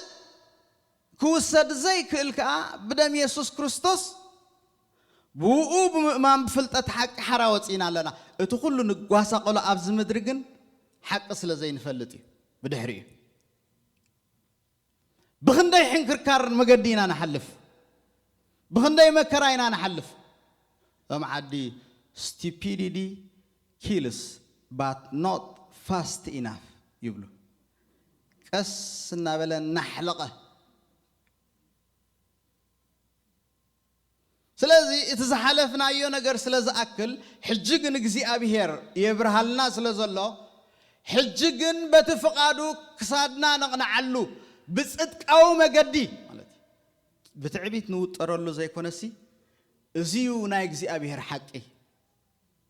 ክውሰድ ዘይክእል ከኣ ብደም የሱስ ክርስቶስ ብኡ ብምእማን ብፍልጠት ሓቂ ሓራ ወጺእና ኣለና። እቲ ኩሉ ንጓሳቐሎ ኣብዚ ምድሪ ግን ሓቂ ስለ ዘይንፈልጥ እዩ። ብድሕሪኡ ብኽንደይ ሕንክርካር መገዲ ኢና ንሓልፍ፣ ብኽንደይ መከራ ኢና ንሓልፍ። እዞም ዓዲ፣ stupidity kills but not fast enough ይብሉ። ቀስ እናበለ እናሕለቐ። ስለዚ እቲ ዝሓለፍናዮ ነገር ስለ ዝኣክል፣ ሕጂ ግን እግዚኣብሔር የብርሃልና ስለ ዘሎ፣ ሕጂ ግን በቲ ፍቓዱ ክሳድና ነቕንዓሉ፣ ብጽድቃዊ መገዲ ማለት እዩ። ብትዕቢት ንውጠረሉ ዘይኮነሲ፣ እዚ እዩ ናይ እግዚኣብሔር ሓቂ።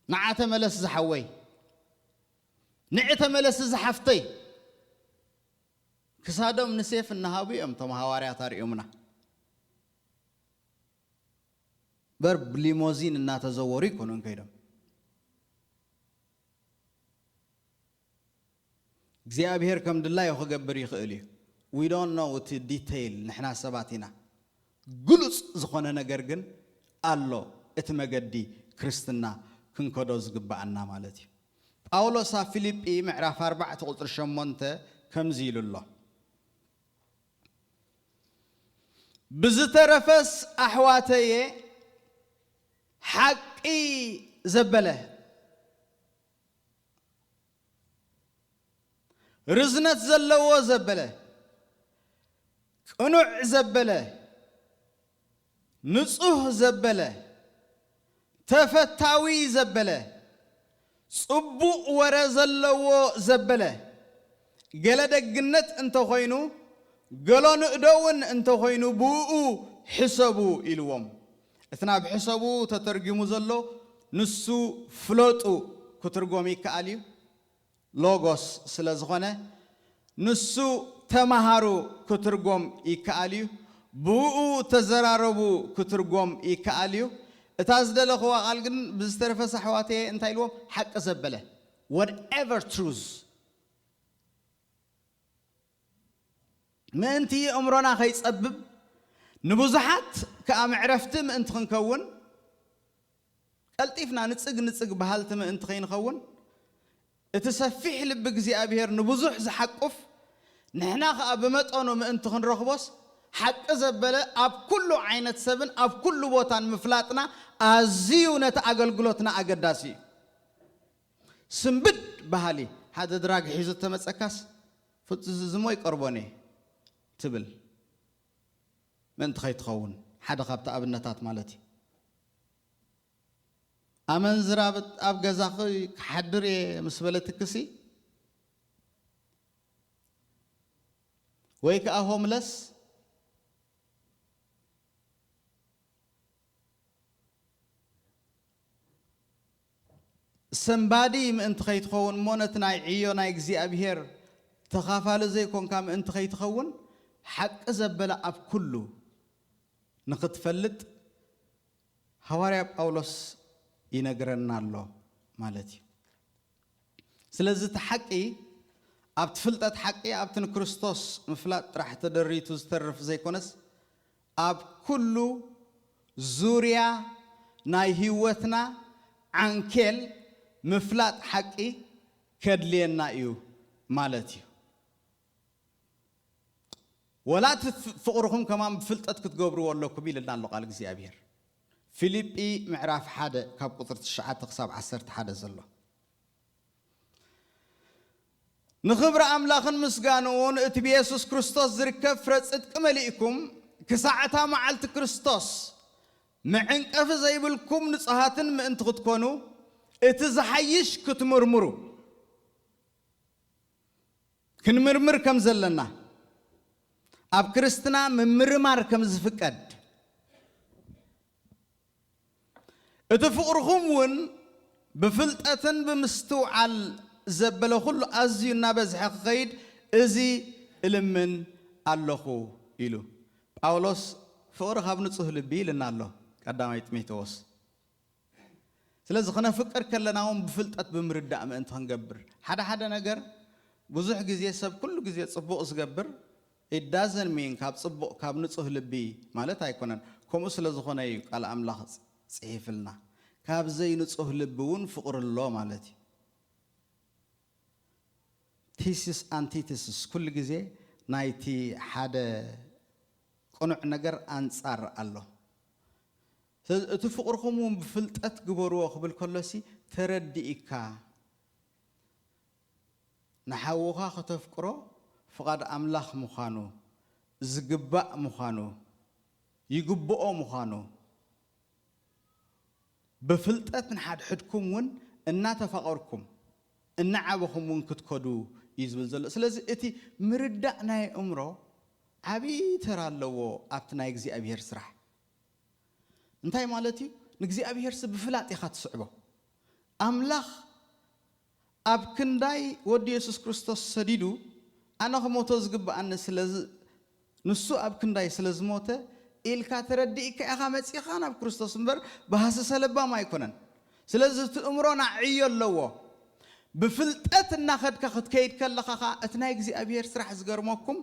ንዓ ተመለስ ዝሓወይ። ንዕ ተመለሲ ዝሓፍተይ። ክሳዶም ንሴፍ እናሃቡ እዮም እቶም ሃዋርያት ኣርእዮምና። በር ብሊሞዚን እናተዘወሩ ይኮኑን ከይዶም። እግዚኣብሔር ከም ድላዩ ክገብር ይኽእል እዩ። We don't know እቲ ዲቴይል፣ ንሕና ሰባት ኢና። ግሉጽ ዝኾነ ነገር ግን ኣሎ፣ እቲ መገዲ ክርስትና ክንከዶ ዝግብኣና ማለት እዩ። ጳውሎስ ኣብ ፊልጲ ምዕራፍ ኣርባዕተ ቁጽሪ ሸሞንተ ከምዚ ኢሉ ኣሎ። ብዝተረፈስ ኣሕዋተየ፣ ሓቂ ዘበለ፣ ርዝነት ዘለዎ ዘበለ፣ ቅኑዕ ዘበለ፣ ንጹህ ዘበለ፣ ተፈታዊ ዘበለ፣ ጽቡቕ ወረ ዘለዎ ዘበለ፣ ገለ ደግነት እንተኾይኑ፣ ገሎ ንእዶ እውን እንተኾይኑ፣ ብእኡ ሕሰቡ ኢልዎም። እቲ ናብ ሕሰቡ ተተርጊሙ ዘሎ፣ ንሱ ፍለጡ ክትርጎም ይከኣል እዩ። ሎጎስ ስለ ዝኾነ፣ ንሱ ተማሃሩ ክትርጎም ይከኣል እዩ። ብእኡ ተዘራረቡ ክትርጎም ይከኣል እዩ። እታ ዝደለኽዋ ቃል ግን፣ ብዝተረፈስ ኣሕዋተየ እንታይ ኢልዎም? ሓቂ ዘበለ፣ whatever truth። ምእንቲ ኣእምሮና ከይጸብብ፣ ንብዙሓት ከኣ መዕረፍቲ ምእንቲ ክንከውን፣ ቀልጢፍና ንጽግ ንጽግ በሃልቲ ምእንቲ ከይንኸውን፣ እቲ ሰፊሕ ልቢ እግዚኣብሔር ንብዙሕ ዝሓቁፍ፣ ንሕና ከኣ ብመጠኑ ምእንቲ ክንረኽቦስ፣ ሓቂ ዘበለ ኣብ ኩሉ ዓይነት ሰብን ኣብ ኩሉ ቦታን ምፍላጥና ኣዝዩ ነቲ ኣገልግሎትና ኣገዳሲ እዩ። ስንብድ በሃሊ፣ ሓደ ድራግ ሒዙ ተመጸካስ፣ "ፍጹ-፣ እዚ እሞ ይቀርቦን እየ" ትብል ምእንቲ ከይትኸውን፣ ሓደ ካብቲ ኣብነታት ማለት እዩ። ኣመንዝራ ብ-፣ ኣብ ገዛኺ ክሓድር እየ ምስ በለትክሲ፣ ወይ ከኣ ሆምለስ ሰንባዲ ምእንቲ ከይትኸውን እሞ፣ ነቲ ናይ ዕዮ ናይ እግዚኣብሔር ተኻፋሊ ዘይኮንካ ምእንቲ ከይትኸውን፣ ሓቂ ዘበለ ኣብ ኩሉ ንኽትፈልጥ ሃዋርያ ጳውሎስ ይነግረና ኣሎ ማለት እዩ። ስለዚ እቲ ሓቂ፣ ኣብቲ ፍልጠት ሓቂ፣ ኣብቲ ንክርስቶስ ምፍላጥ ጥራሕ ተደሪቱ ዝተርፍ ዘይኮነስ፣ ኣብ ኩሉ ዙርያ ናይ ህይወትና ዓንኬል ምፍላጥ ሓቂ ከድልየና እዩ ማለት እዩ። "ወላ እቲ ፍ-፣ ፍቕርኹም ከማን ብፍልጠት ክትገብርዎ ኣለኩም" ኢልና ኣሎ ቃል እግዚኣብሔር። ፊልጲ ምዕራፍ ሓደ ካብ ቁጽሪ ትሽዓተ ክሳብ ዓሰርተ ሓደ ዘሎ። "ንኽብሪ ኣምላኽን ምስጋንኡን እቲ ብየሱስ ክርስቶስ ዝርከብ ፍረ ጽድቂ መሊእኩም፣ ክሳዕ እታ መዓልቲ ክርስቶስ መዕንቀፊ ዘይብልኩም ንጹሃትን ምእንቲ ክትኮኑ፣ እቲ ዝሓይሽ ክትምርምሩ" ክንምርምር ከም ዘለና፣ ኣብ ክርስትና ምምርማር ከም ዝፍቀድ፣ እቲ ፍቕርኹም እውን ብፍልጠትን ብምስትውዓል ዘበለ ኩሉ ኣዝዩ እናበዝሐ ክኸይድ፣ እዚ እልምን ኣለኹ ኢሉ። ጳውሎስ ፍቕሪ ካብ ንጹህ ልቢ ኢልና ኣሎ፣ ቀዳማይ ጢሞቴዎስ። ስለዚ ክነፍቅር ከለና እውን ብፍልጠት ብምርዳእ ምእንቲ ክንገብር፣ ሓደ ሓደ ነገር ብዙሕ ግዜ ሰብ ኩሉ ግዜ ጽቡቕ ዝገብር፣ it doesn't mean ካብ ጽቡቕ፣ ካብ ንጹህ ልቢ ማለት ኣይኮነን። ከምኡ ስለ ዝኾነ እዩ ቃል ኣምላኽ ጽ-፣ ጽሒፍልና። "ካብ ዘይንጹህ ልቢ እውን ፍቕሪ ኣሎ" ማለት እዩ። ቲሲስ ኣንቲቲሲስ፣ ኩሉ ግዜ ናይቲ ሓደ ቅኑዕ ነገር ኣንጻር ኣሎ። ስለዚ እቲ ፍቕርኹም እውን ብፍልጠት ግበርዎ ክብል ከሎሲ፣ ተረዲእካ፣ ንሓውኻ ከተፍቅሮ ፍቓድ ኣምላኽ ምዃኑ፣ ዝግባእ ምዃኑ፣ ይግብኦ ምዃኑ፣ ብፍልጠት ንሓድሕድኩም እውን እናተፋቐርኩም፣ እናዓበኹም እውን ክትከዱ እዩ ዝብል ዘሎ። ስለዚ እቲ ምርዳእ ናይ ኣእምሮ ዓብዪ ተራ ኣለዎ ኣብቲ ናይ እግዚኣብሔር ስራሕ። እንታይ ማለት እዩ? ንእግዚኣብሔርሲ ብፍላጥ ኢኻ ትስዕቦ። ኣምላኽ ኣብ ክንዳይ ወዲ የሱስ ክርስቶስ ሰዲዱ ኣነ ክሞቶ ዝግብኣኒ ስለ ዝ- ንሱ ኣብ ክንዳይ ስለ ዝሞተ ኢልካ ተረዲእካ ኢኻ መጺኻ ናብ ክርስቶስ እምበር ብሃሰሰ ለባም ኣይኮነን። ስለዚ እቲ እምሮና ዕዮ ኣለዎ። ብፍልጠት እናኸድካ ክትከይድ ከለኻ ኸኣ እቲ ናይ እግዚኣብሔር ስራሕ ዝገርመኩም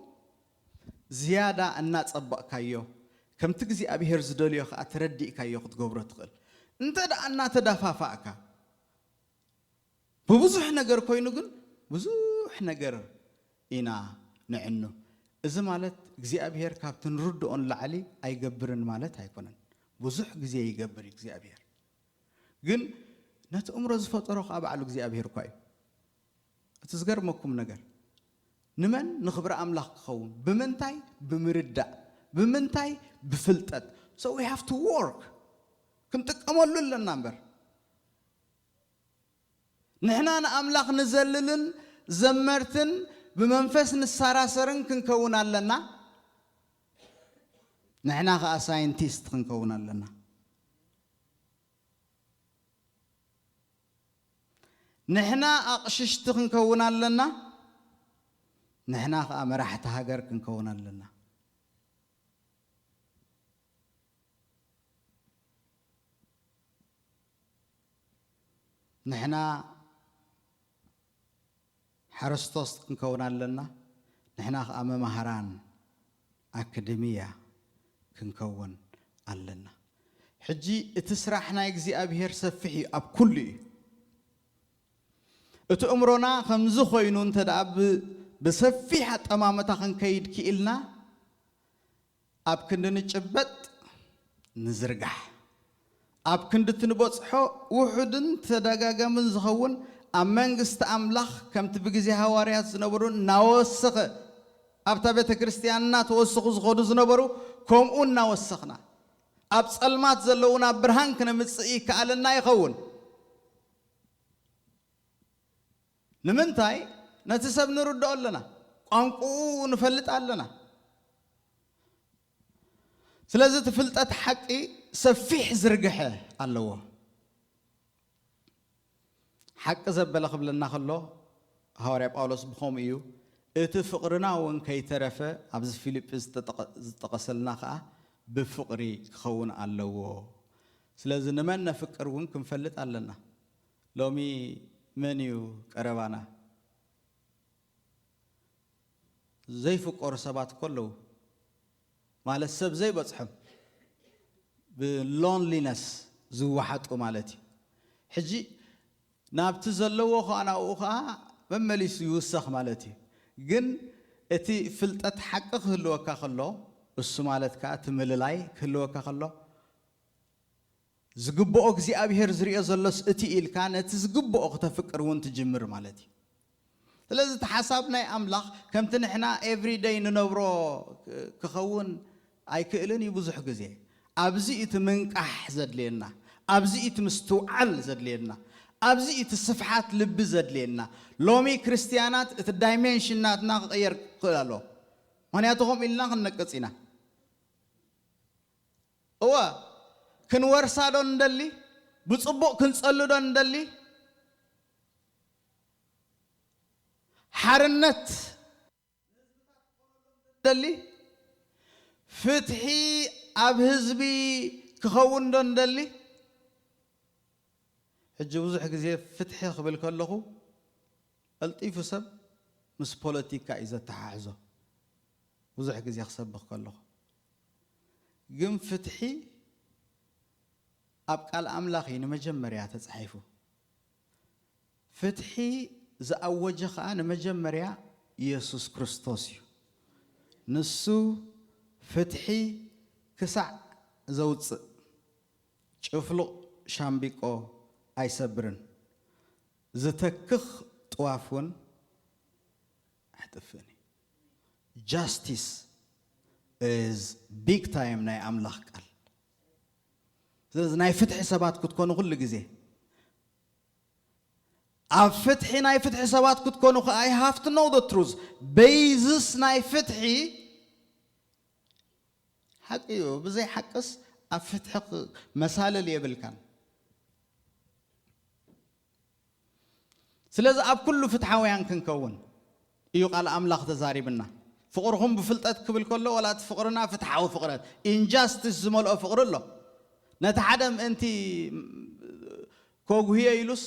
ዝያዳ እናጸበቕካዮ ከምቲ እግዚኣብሔር ዝደልዮ ኸኣ ተረዲእካዮ ክትገብሮ ትኽእል። እንተ ደኣ እናተዳፋፋእካ ብብዙሕ ነገር ኮይኑ ግን ብዙሕ ነገር ኢና ንዕኑ። እዚ ማለት እግዚኣብሔር ካብቲ ንርድኦ ንላዕሊ ኣይገብርን ማለት ኣይኮነን። ብዙሕ ግዜ ይገብር እዩ እግዚኣብሔር። ግን ነቲ እምሮ ዝፈጠሮ ከዓ ባዕሉ እግዚኣብሔር እኳ እዩ። እቲ ዝገርመኩም ነገር ንመን ንኽብሪ ኣምላኽ ክኸውን ብምንታይ ብምርዳእ ብምንታይ ብፍልጠት so we have to work ክንጥቀመሉ ኣለና እምበር ንሕና ንኣምላኽ ንዘልልን ዘመርትን ብመንፈስ ንሰራሰርን ክንከውን ኣለና። ንሕና ኸኣ ሳይንቲስት ክንከውን ኣለና። ንሕና ኣቕሽሽቲ ክንከውን ኣለና። ንሕና ኸኣ መራሕቲ ሃገር ክንከውን ኣለና። ንሕና ሓረስቶት ክንከውን ኣለና። ንሕና ኸኣ መማህራን ኣክድምያ ክንከውን ኣለና። ሕጂ እቲ ስራሕ ናይ እግዚኣብሔር ሰፊሕ እዩ፣ ኣብ ኩሉ እዩ። እቲ እምሮና ከምዚ ኮይኑ እንተ ደኣ ብ- ብሰፊሕ ኣጠማምታ ክንከይድ ክኢልና ኣብ ክንዲ ንጭበጥ ንዝርጋሕ ኣብ ክንዲ እቲ ንበጽሖ ውሑድን ተደጋጋምን ዝኸውን ኣብ መንግስቲ ኣምላኽ ከምቲ ብግዜ ሃዋርያት ዝነበሩ እናወሰኸ ኣብታ ቤተ ክርስቲያን እናተወሰኹ ዝኸዱ ዝነበሩ ከምኡ እናወሰኽና ኣብ ጸልማት ዘለዉ ናብ ብርሃን ክነምጽእ ይከኣለና ይኸውን። ንምንታይ ነቲ ሰብ ንርድኦ ኣለና፣ ቋንቋኡ ንፈልጥ ኣለና። ስለዚ እቲ ፍልጠት ሓቂ ሰፊሕ ዝርግሐ ኣለዎ። ሓቂ ዘበለ ክብለና ከሎ ሃዋርያ ጳውሎስ ብኸምኡ እዩ እቲ ፍቕርና እውን ከይተረፈ ኣብዚ ፊልጲ ዝተጠቐ- ዝጠቐሰልና ከዓ ብፍቕሪ ክኸውን ኣለዎ። ስለዚ ንመን ነፍቅር እውን ክንፈልጥ ኣለና። ሎሚ መን እዩ ቀረባና? ዘይፍቀሩ ሰባት እኮ ኣለዉ ማለት ሰብ ዘይበፅሖም ብሎንሊነስ ዝወሓጡ ማለት እዩ። ሕጂ ናብቲ ዘለዎ ከዓ ናብኡ ከዓ መመሊሱ ይውሰኽ ማለት እዩ። ግን እቲ ፍልጠት ሓቂ ክህልወካ ከሎ እሱ ማለት ከዓ እቲ ምልላይ ክህልወካ ከሎ ዝግብኦ እግዚኣብሔር ዝሪኦ ዘሎስ እቲ ኢልካ ነቲ ዝግብኦ ክተፍቅር እውን ትጅምር ማለት እዩ። ስለዚ እቲ ሓሳብ ናይ ኣምላኽ ከምቲ ንሕና ኤቭሪደይ ንነብሮ ክኸውን ኣይክእልን እዩ። ብዙሕ ግዜ ኣብዚ እቲ ምንቃሕ ዘድልየና፣ ኣብዚ እቲ ምስትውዓል ዘድልየና፣ ኣብዚ እቲ ስፍሓት ልቢ ዘድልየና። ሎሚ ክርስትያናት እቲ ዳይሜንሽን ናትና ክቕየር ክኽእል ኣሎ። ምክንያቱ ከምኡ ኢልና ክንነቅጽ ኢና። እወ ክንወርሳ ዶ ንደሊ? ብጽቡቕ ክንጸሉ ዶ ንደሊ? ሓርነት ንደሊ? ፍትሒ ኣብ ህዝቢ ክኸውን ዶ ንደሊ? ሕጂ ብዙሕ ግዜ ፍትሒ ክብል ከለኹ ቀልጢፉ ሰብ ምስ ፖለቲካ እዩ ዘተሓሕዞ። ብዙሕ ግዜ ክሰብኽ ከለኹ ግን ፍትሒ ኣብ ቃል ኣምላኽ እዩ ንመጀመርያ ተጻሒፉ። ፍትሒ ዝኣወጀ ኸኣ ንመጀመርያ ኢየሱስ ክርስቶስ እዩ። ንሱ ፍትሒ ክሳዕ ዘውጽእ ጭፍሉቕ ሻምቢቆ ኣይሰብርን፣ ዝተክኽ ጥዋፍ እውን ኣይጥፍእን እዩ። ጃስቲስ ኢዝ ቢግ ታይም ናይ ኣምላኽ ቃል። ስለዚ ናይ ፍትሒ ሰባት ክትኮኑ ኩሉ ግዜ ኣብ ፍትሒ ናይ ፍትሒ ሰባት ክትኮኑ ከኣ you have to know the truth። ቤዝስ ናይ ፍትሒ ሓቂ እዩ። ብዘይ ሓቅስ ኣብ ፍትሒ ክ- መሳለል የብልካን። ስለዚ ኣብ ኩሉ ፍትሓውያን ክንከውን እዩ ቃል ኣምላኽ ተዛሪብና። ፍቕርኹም ብፍልጠት ክብል ከሎ፣ ዋላ እቲ ፍቕርና ፍትሓዊ ፍቕረት፣ ኢንጃስቲስ ዝመልኦ ፍቕሪ ኣሎ። ነቲ ሓደ ምእንቲ ከጉህዮ ኢሉስ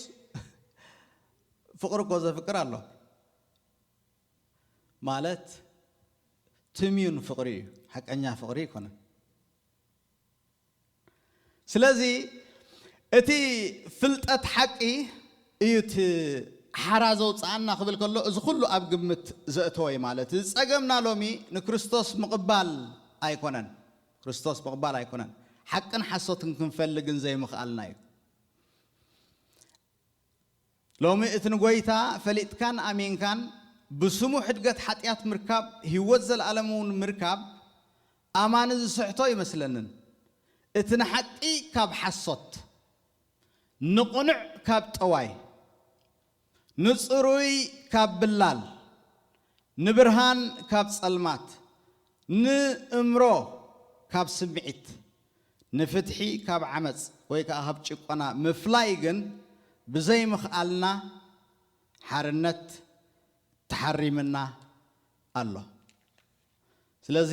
ፍቕሪ እኮ ዘፍቅር ኣሎ። ማለት ትምዩን ፍቕሪ እዩ፣ ሓቀኛ ፍቕሪ ኣይኮነን። ስለዚ እቲ ፍልጠት ሓቂ እዩ እቲ ሓራ ዘውፅኣና ክብል ከሎ፣ እዚ ኩሉ ኣብ ግምት ዘእተወ እዩ ማለት እዩ። ጸገምና ሎሚ ንክርስቶስ ምቕባል ኣይኮነን። ክርስቶስ ምቕባል ኣይኮነን። ሓቅን ሓሶትን ክንፈልግን ዘይምኽኣልና እዩ። ሎሚ እቲ ንጎይታ ፈሊጥካን ኣሚንካን ብስሙ ሕድገት ሓጢኣት ምርካብ፣ ህይወት ዘለኣለም እውን ምርካብ ኣማኒ ዝስሕቶ ይመስለንን። እቲ ንሓቂ ካብ ሓሶት፣ ንቕኑዕ ካብ ጠዋይ፣ ንጽሩይ ካብ ብላል፣ ንብርሃን ካብ ጸልማት፣ ንእምሮ ካብ ስምዒት፣ ንፍትሒ ካብ ዓመጽ ወይ ከኣ ካብ ጭቆና ምፍላይ ግን ብዘይምኽኣልና ሓርነት ተሓሪምና ኣሎ። ስለዚ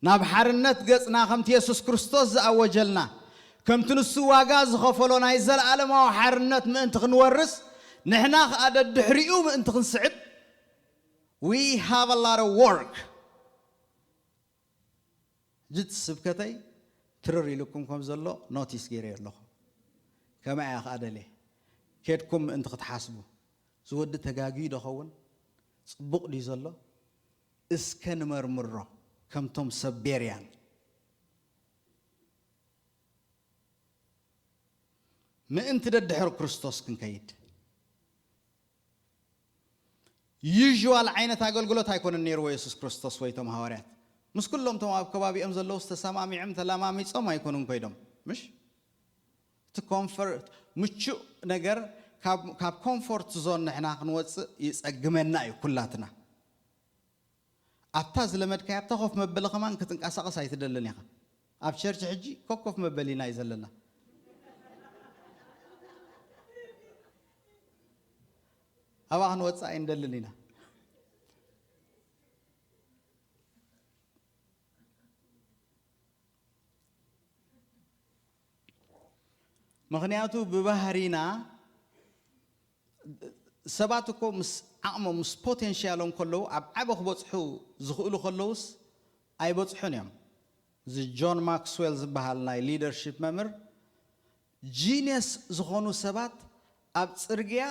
ናብ ሓርነት ገጽና ከምቲ የሱስ ክርስቶስ ዝኣወጀልና፣ ከምቲ ንሱ ዋጋ ዝኸፈሎ ናይ ዘለኣለማዊ ሓርነት ምእንቲ ክንወርስ፣ ንሕና ከኣ ደድሕሪኡ ምእንቲ ክንስዕብ፣ we have a lot of work። ሕጂ እቲ ስብከተይ ትርር ኢሉኩም ከም ዘሎ ኖቲስ ገይረ ኣለኹ። ከመይ እያ ከኣ ደልየ፣ ኬድኩም ምእንቲ ክትሓስቡ፣ እዚ ወዲ ተጋግዩ ዶ ኸውን? ጽቡቕ ድዩ ዘሎ? እስከ ንመርምሮ፣ ከምቶም ሰብ ቤርያን። ምእንቲ ደድሕሪ ክርስቶስ ክንከይድ። ዩዥዋል ዓይነት ኣገልግሎት ኣይኮነን ነይርዎ የሱስ ክርስቶስ ወይ እቶም ሃዋርያት። ምስ ኩሎም እቶም ኣብ ከባቢኦም ዘለዉ ዝተሰማሚዖም ተለማሚጾም ኣይኮኑን ኮይዶም። ምሽ? እቲ ኮንፈር-፣ ምቹእ ነገር ካብ፣ ካብ ኮምፎርት ዞን ንሕና ክንወጽእ ይጸግመና እዩ ኩላትና። ኣብታ ዝለመድካያ ኣብታ ኮፍ መበሊ ከማን ክትንቀሳቐስ ኣይትደልን ኢኻ። ኣብ ቸርች ሕጂ ኮፍ ኮፍ መበሊና እዩ ዘለና። ኣብኣ ክንወጽእ ኣይንደልን ኢና። ምኽንያቱ ብባህሪና ሰባት እኮ ምስ ዓቕሞም፣ ምስ ፖቴንሽያሎም ከለዉ፣ ኣብ ዓቢ ክበጽሑ ዝኽእሉ ከለዉስ ኣይበጽሑን እዮም። እዚ ጆን ማክስዌል ዝበሃል ናይ ሊደርሺፕ መምህር፣ ጂንየስ ዝኾኑ ሰባት ኣብ ጽርግያ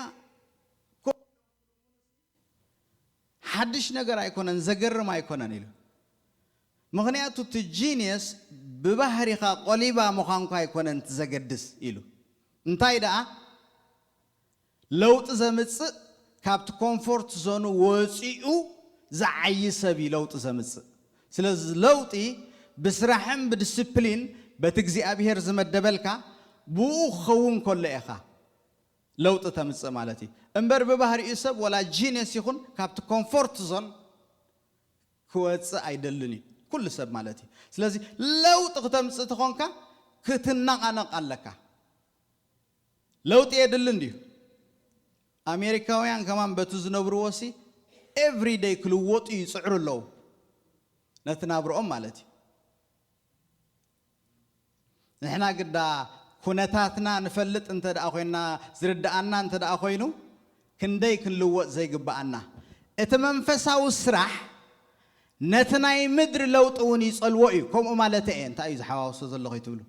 ሓድሽ ነገር ኣይኮነን፣ ዘገርም ኣይኮነን ኢሉ። ምኽንያቱ እቲ ጂንየስ ብባህሪኻ ቆሊባ ምዃንኳ ኣይኮነን እቲ ዘገድስ ኢሉ። እንታይ ደኣ? ለውጢ ዘምጽእ፣ ካብቲ ኮምፎርት ዞኑ ወጺኡ ዝዓዪ ሰብ እዩ ለውጢ ዘምጽእ። ስለዚ ለውጢ ብስራሕን ብዲስፕሊን በቲ እግዚኣብሄር ዝመደበልካ ብኡ ክኸውን ከሎ ኢኻ ለውጢ ተምጽእ ማለት እዩ። እምበር ብባህሪኡ ሰብ ወላ ጂንየስ ይኹን ካብቲ ኮምፎርት ዞን ክወጽእ ኣይደልን እዩ። ኩሉ ሰብ ማለት እዩ። ስለዚ ለውጢ ክተምጽእ ተኾንካ ክትነቓነቕ ኣለካ። ለውጢ የድሊ እንድዩ። ኣሜሪካውያን ከማን በቲ ዝነብርዎ ሲ ኤቭሪ ደይ ክልወጡ ይጽዕሩ ኣለዉ። ነቲ ናብርኦም ማለት እዩ። ንሕና ግዳ ኩነታትና ንፈልጥ እንተ ደኣ ኮይንና፣ ዝርድኣና እንተ ደኣ ኮይኑ፣ ክንደይ ክንልወጥ ዘይግብኣና። እቲ መንፈሳዊ ስራሕ ነቲ ናይ ምድሪ ለውጢ እውን ይጸልዎ እዩ። ከምኡ ማለተይ እየ። እንታይ እዩ ዝሓዋውሶ ዘሎ ከይትብሉ።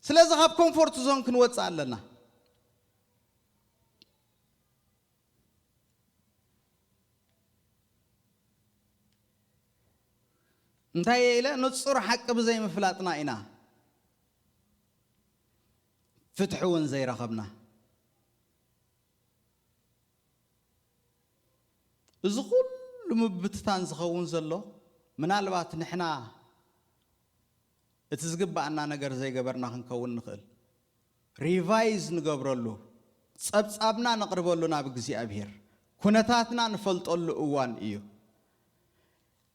ስለዚ ካብ ኮምፎርት ዞን ክንወጽእ ኣለና። እንታይ እየ ኢለ? ንጹር ሓቂ ብዘይምፍላጥና ኢና ፍትሒ እውን ዘይረኸብና። እዚ ኩሉ ምብትታን ዝኸውን ዘሎ፣ ምናልባት ንሕና እቲ ዝግብኣና ነገር ዘይገበርና ክንከውን ንኽእል። ሪቫይዝ ንገብረሉ፣ ጸብጻብና ነቕርበሉ ናብ እግዚኣብሄር፣ ኩነታትና ንፈልጠሉ እዋን እዩ።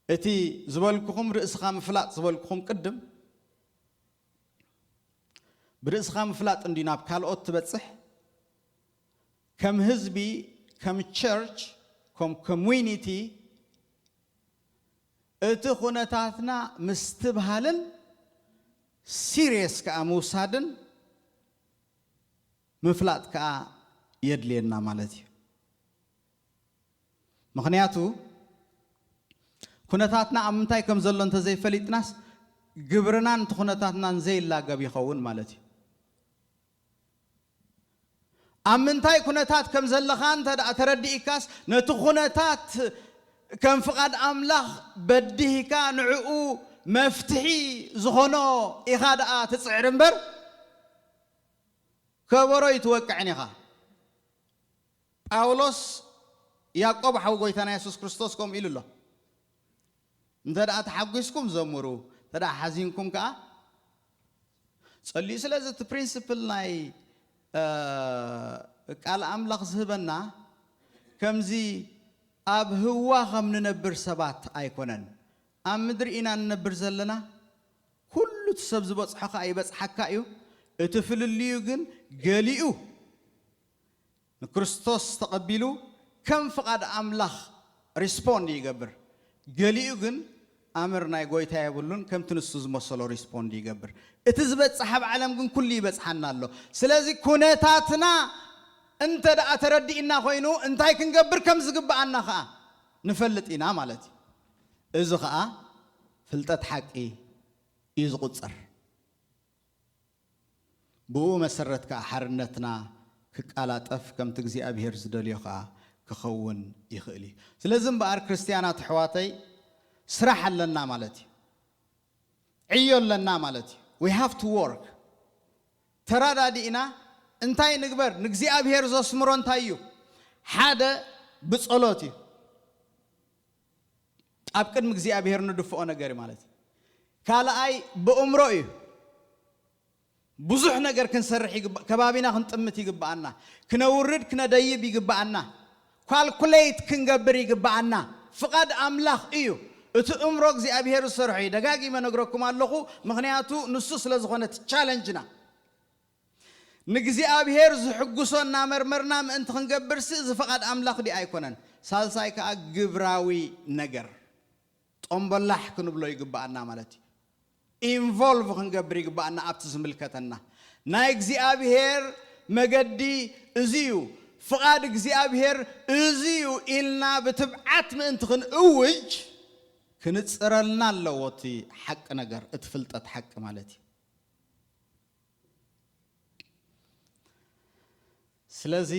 እቲ ዝበልኩኹም ርእስኻ ምፍላጥ ዝበልኩኹም ቅድም፣ ብርእስኻ ምፍላጥ እንዲ ናብ ካልኦት ትበጽሕ። ከም ህዝቢ፣ ከም ቸርች፣ ከም ኮሚኒቲ እቲ ኩነታትና ምስትብሃልን ሲሪየስ ከኣ ምውሳድን ምፍላጥ ከኣ የድልየና ማለት እዩ። ምኽንያቱ ኩነታትና ኣብ ምንታይ ከም ዘሎ እንተዘይፈሊጥናስ ግብርናን እቲ ኩነታትናን ዘይላገብ ይኸውን ማለት እዩ። ኣብ ምንታይ ኩነታት ከም ዘለኻ እንተ ደኣ ተረዲእካስ ነቲ ኩነታት ከም ፍቓድ ኣምላኽ በዲህካ ንዕኡ መፍትሒ ዝኾኖ ኢኻ ደኣ ትጽዕር እምበር ከበሮ ይትወቅዕን ኢኻ። ጳውሎስ ያዕቆብ ሓው ጎይታና የሱስ ክርስቶስ ከምኡ ኢሉ ኣሎ። እንተ ደኣ ተሓጒስኩም ዘምሩ፣ እንተ ደኣ ሓዚንኩም ከኣ ጸልዩ። ስለዚ እቲ ፕሪንስፕል ናይ ቃል ኣምላኽ ዝህበና ከምዚ ኣብ ህዋ ከም ንነብር ሰባት ኣይኮነን። ኣብ ምድሪ ኢና ንነብር ዘለና። ኩሉ እቲ ሰብ ዝበጽሖ ከኣ ይበጽሓካ እዩ። እቲ ፍልልዩ ግን ገሊኡ ንክርስቶስ ተቐቢሉ ከም ፍቓድ ኣምላኽ ሪስፖንድ ይገብር። ገሊኡ ግን ኣምር ናይ ጎይታ የብሉን፣ ከምቲ ንሱ ዝመሰሎ ሪስፖንድ ይገብር። እቲ ዝበጽሕ ኣብ ዓለም ግን ኩሉ ይበጽሓና ኣሎ። ስለዚ ኩነታትና እንተ ደኣ ተረዲእና ኮይኑ እንታይ ክንገብር ከም ዝግብኣና ኸኣ ንፈልጥ ኢና ማለት እዩ። እዚ ኸኣ ፍልጠት ሓቂ እዩ ዝቑጸር። ብኡ መሰረት ከኣ ሓርነትና ክቃላጠፍ ከምቲ እግዚኣብሔር ዝደልዮ ከኣ ክኸውን ይኽእል እዩ። ስለዚ እምበኣር ክርስትያናት ኣሕዋተይ ስራሕ ኣለና ማለት እዩ። ዕዮ ኣለና ማለት እዩ። We have to work። ተራዳዲእና እንታይ ንግበር? ንእግዚኣብሔር ዘስምሮ እንታይ እዩ? ሓደ ብጸሎት እዩ። ኣብ ቅድሚ እግዚኣብሔር ንድፍኦ ነገር እዩ ማለት እዩ። ካልኣይ ብእምሮ እዩ። ብዙሕ ነገር ክንሰርሕ ይግባእ። ከባቢና ክንጥምት ይግባኣና። ክነውርድ ክነደይብ ይግባኣና። ካልኩሌት ክንገብር ይግባኣና። ፍቓድ ኣምላኽ እዩ። እቲ እምሮ እግዚኣብሔር ዝሰርሖ እዩ። ደጋጊመ ነግረኩም ኣለኹ። ምኽንያቱ ንሱ ስለ ዝኾነ እቲ ቻለንጅና። ንእግዚኣብሔር ዝሕጉሶ እናመርመርና ምእንቲ ክንገብርሲ እዚ ፍቓድ ኣምላኽ ድዩ ኣይኮነን። ሳልሳይ ከኣ ግብራዊ ነገር። ጦምበላሕ ክንብሎ ይግባኣና ማለት እዩ። ኢንቮልቭ ክንገብር ይግባኣና ኣብቲ ዝምልከተና። ናይ እግዚኣብሔር መገዲ እዚ እዩ፣ ፍቓድ እግዚኣብሔር እዚ እዩ ኢልና ብትብዓት ምእንቲ ክንእውጅ ክንጽረልና ኣለዎ እቲ ሓቂ ነገር፣ እቲ ፍልጠት ሓቂ ማለት እዩ። ስለዚ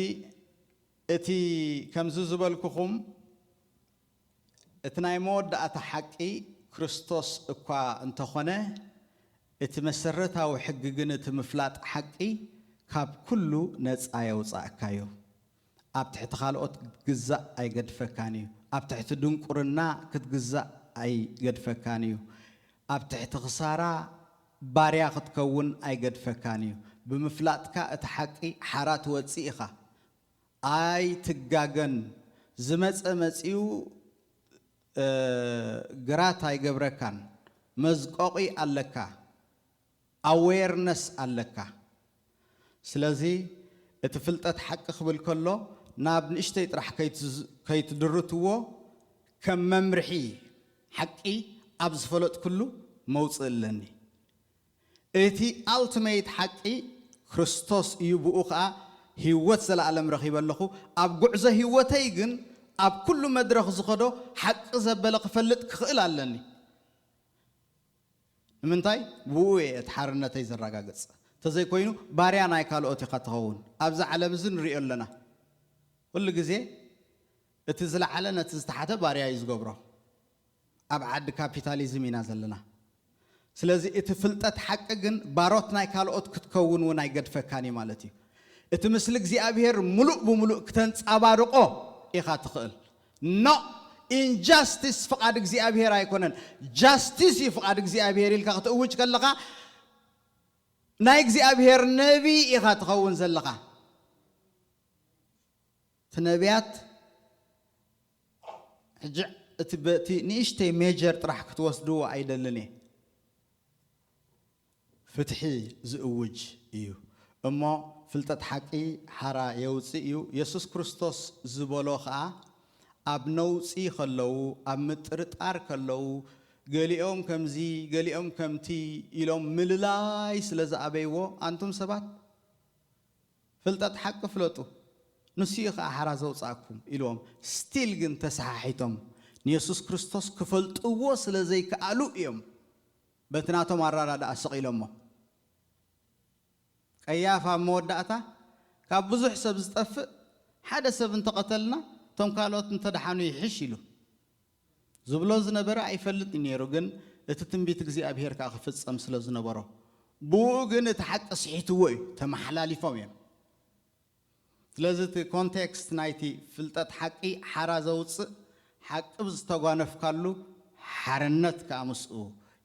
እቲ ከምዚ ዝበልኩኹም እቲ ናይ መወዳእታ ሓቂ ክርስቶስ እኳ እንተኾነ እቲ መሰረታዊ ሕጊ ግን እቲ ምፍላጥ ሓቂ ካብ ኩሉ ነፃ የውፃእካ እዩ። ኣብ ትሕቲ ካልኦት ክትግዛእ ኣይገድፈካን እዩ። ኣብ ትሕቲ ድንቁርና ክትግዛእ ኣይገድፈካን እዩ። ኣብ ትሕቲ ክሳራ ባርያ ክትከውን ኣይገድፈካን እዩ። ብምፍላጥካ እቲ ሓቂ ሓራ ትወጽእ ኢኻ። ኣይትጋገን። ዝመጸ መጺኡ ግራት ኣይገብረካን። መዝቆቒ ኣለካ። ኣዌርነስ ኣለካ። ስለዚ እቲ ፍልጠት ሓቂ ክብል ከሎ ናብ ንእሽተይ ጥራሕ ከይትድርትዎ ከም መምርሒ ሓቂ ኣብ ዝፈለጥኩሉ መውፅእ ኣለኒ። እቲ ኣልቲሜት ሓቂ ክርስቶስ እዩ፣ ብኡ ኸዓ ህይወት ዘለኣለም ረኺበ ኣለኹ። ኣብ ጉዕዞ ህይወተይ ግን ኣብ ኩሉ መድረኽ ዝኸዶ ሓቂ ዘበለ ክፈልጥ ክኽእል ኣለኒ። ንምንታይ? ብኡ እየ እቲ ሓርነተይ ዘረጋግጽ። እንተዘይኮይኑ ባርያ ናይ ካልኦት ኢኻ ትኸውን። ኣብዚ ዓለም እዚ ንሪኦ ኣለና። ኩሉ ግዜ እቲ ዝለዓለ ነቲ ዝተሓተ ባርያ እዩ ዝገብሮ። ኣብ ዓዲ ካፒታሊዝም ኢና ዘለና። ስለዚ እቲ ፍልጠት ሓቂ ግን ባሮት ናይ ካልኦት ክትከውን እውን ኣይገድፈካን እዩ ማለት እዩ። እቲ ምስሊ እግዚኣብሔር ምሉእ ብምሉእ ክተንጻባርቆ ኢኻ ትኽእል። ኖ፣ ኢንጃስቲስ ፍቓድ እግዚኣብሔር ኣይኮነን፣ ጃስቲስ እዩ ፍቓድ እግዚኣብሔር ኢልካ ክትእውጅ ከለኻ ናይ እግዚኣብሔር ነቢይ ኢኻ ትኸውን ዘለኻ። እቲ ነቢያት ሕጂ እቲ በቲ ንእሽተይ ሜጀር ጥራሕ ክትወስድዎ ኣይደልን እየ። ፍትሒ ዝእውጅ እዩ እሞ፣ ፍልጠት ሓቂ ሓራ የውፅእ እዩ። የሱስ ክርስቶስ ዝበሎ ኸዓ፣ ኣብ ነውፂ ከለዉ፣ ኣብ ምጥርጣር ከለዉ፣ ገሊኦም ከምዚ ገሊኦም ከምቲ ኢሎም ምልላይ ስለ ዝኣበይዎ፣ ኣንቱም ሰባት ፍልጠት ሓቂ ፍለጡ፣ ንሱ እዩ ኸዓ ሓራ ዘውፅኣኩም ኢልዎም። ስቲል ግን ተሰሓሒቶም ንየሱስ ክርስቶስ ክፈልጥዎ ስለ ዘይከኣሉ እዮም በቲ ናቶም ኣራዳድኣ ስቕ ኢሎሞ። ቀያፋ ኣብ መወዳእታ፣ ካብ ብዙሕ ሰብ ዝጠፍእ ሓደ ሰብ እንተቐተልና፣ እቶም ካልኦት እንተደሓኑ ይሕሽ ኢሉ ዝብሎ ዝነበረ ኣይፈልጥን ነይሩ፣ ግን እቲ ትንቢት እግዚኣብሔር ከኣ ክፍጸም ስለ ዝነበሮ፣ ብኡ ግን እቲ ሓቂ ስሒትዎ እዩ፣ ተመሓላሊፎም እዮም። ስለዚ እቲ ኮንቴክስት ናይቲ ፍልጠት ሓቂ ሓራ ዘውፅእ፣ ሓቂ ብዝተጓነፍካሉ ሓርነት ከኣ ምስኡ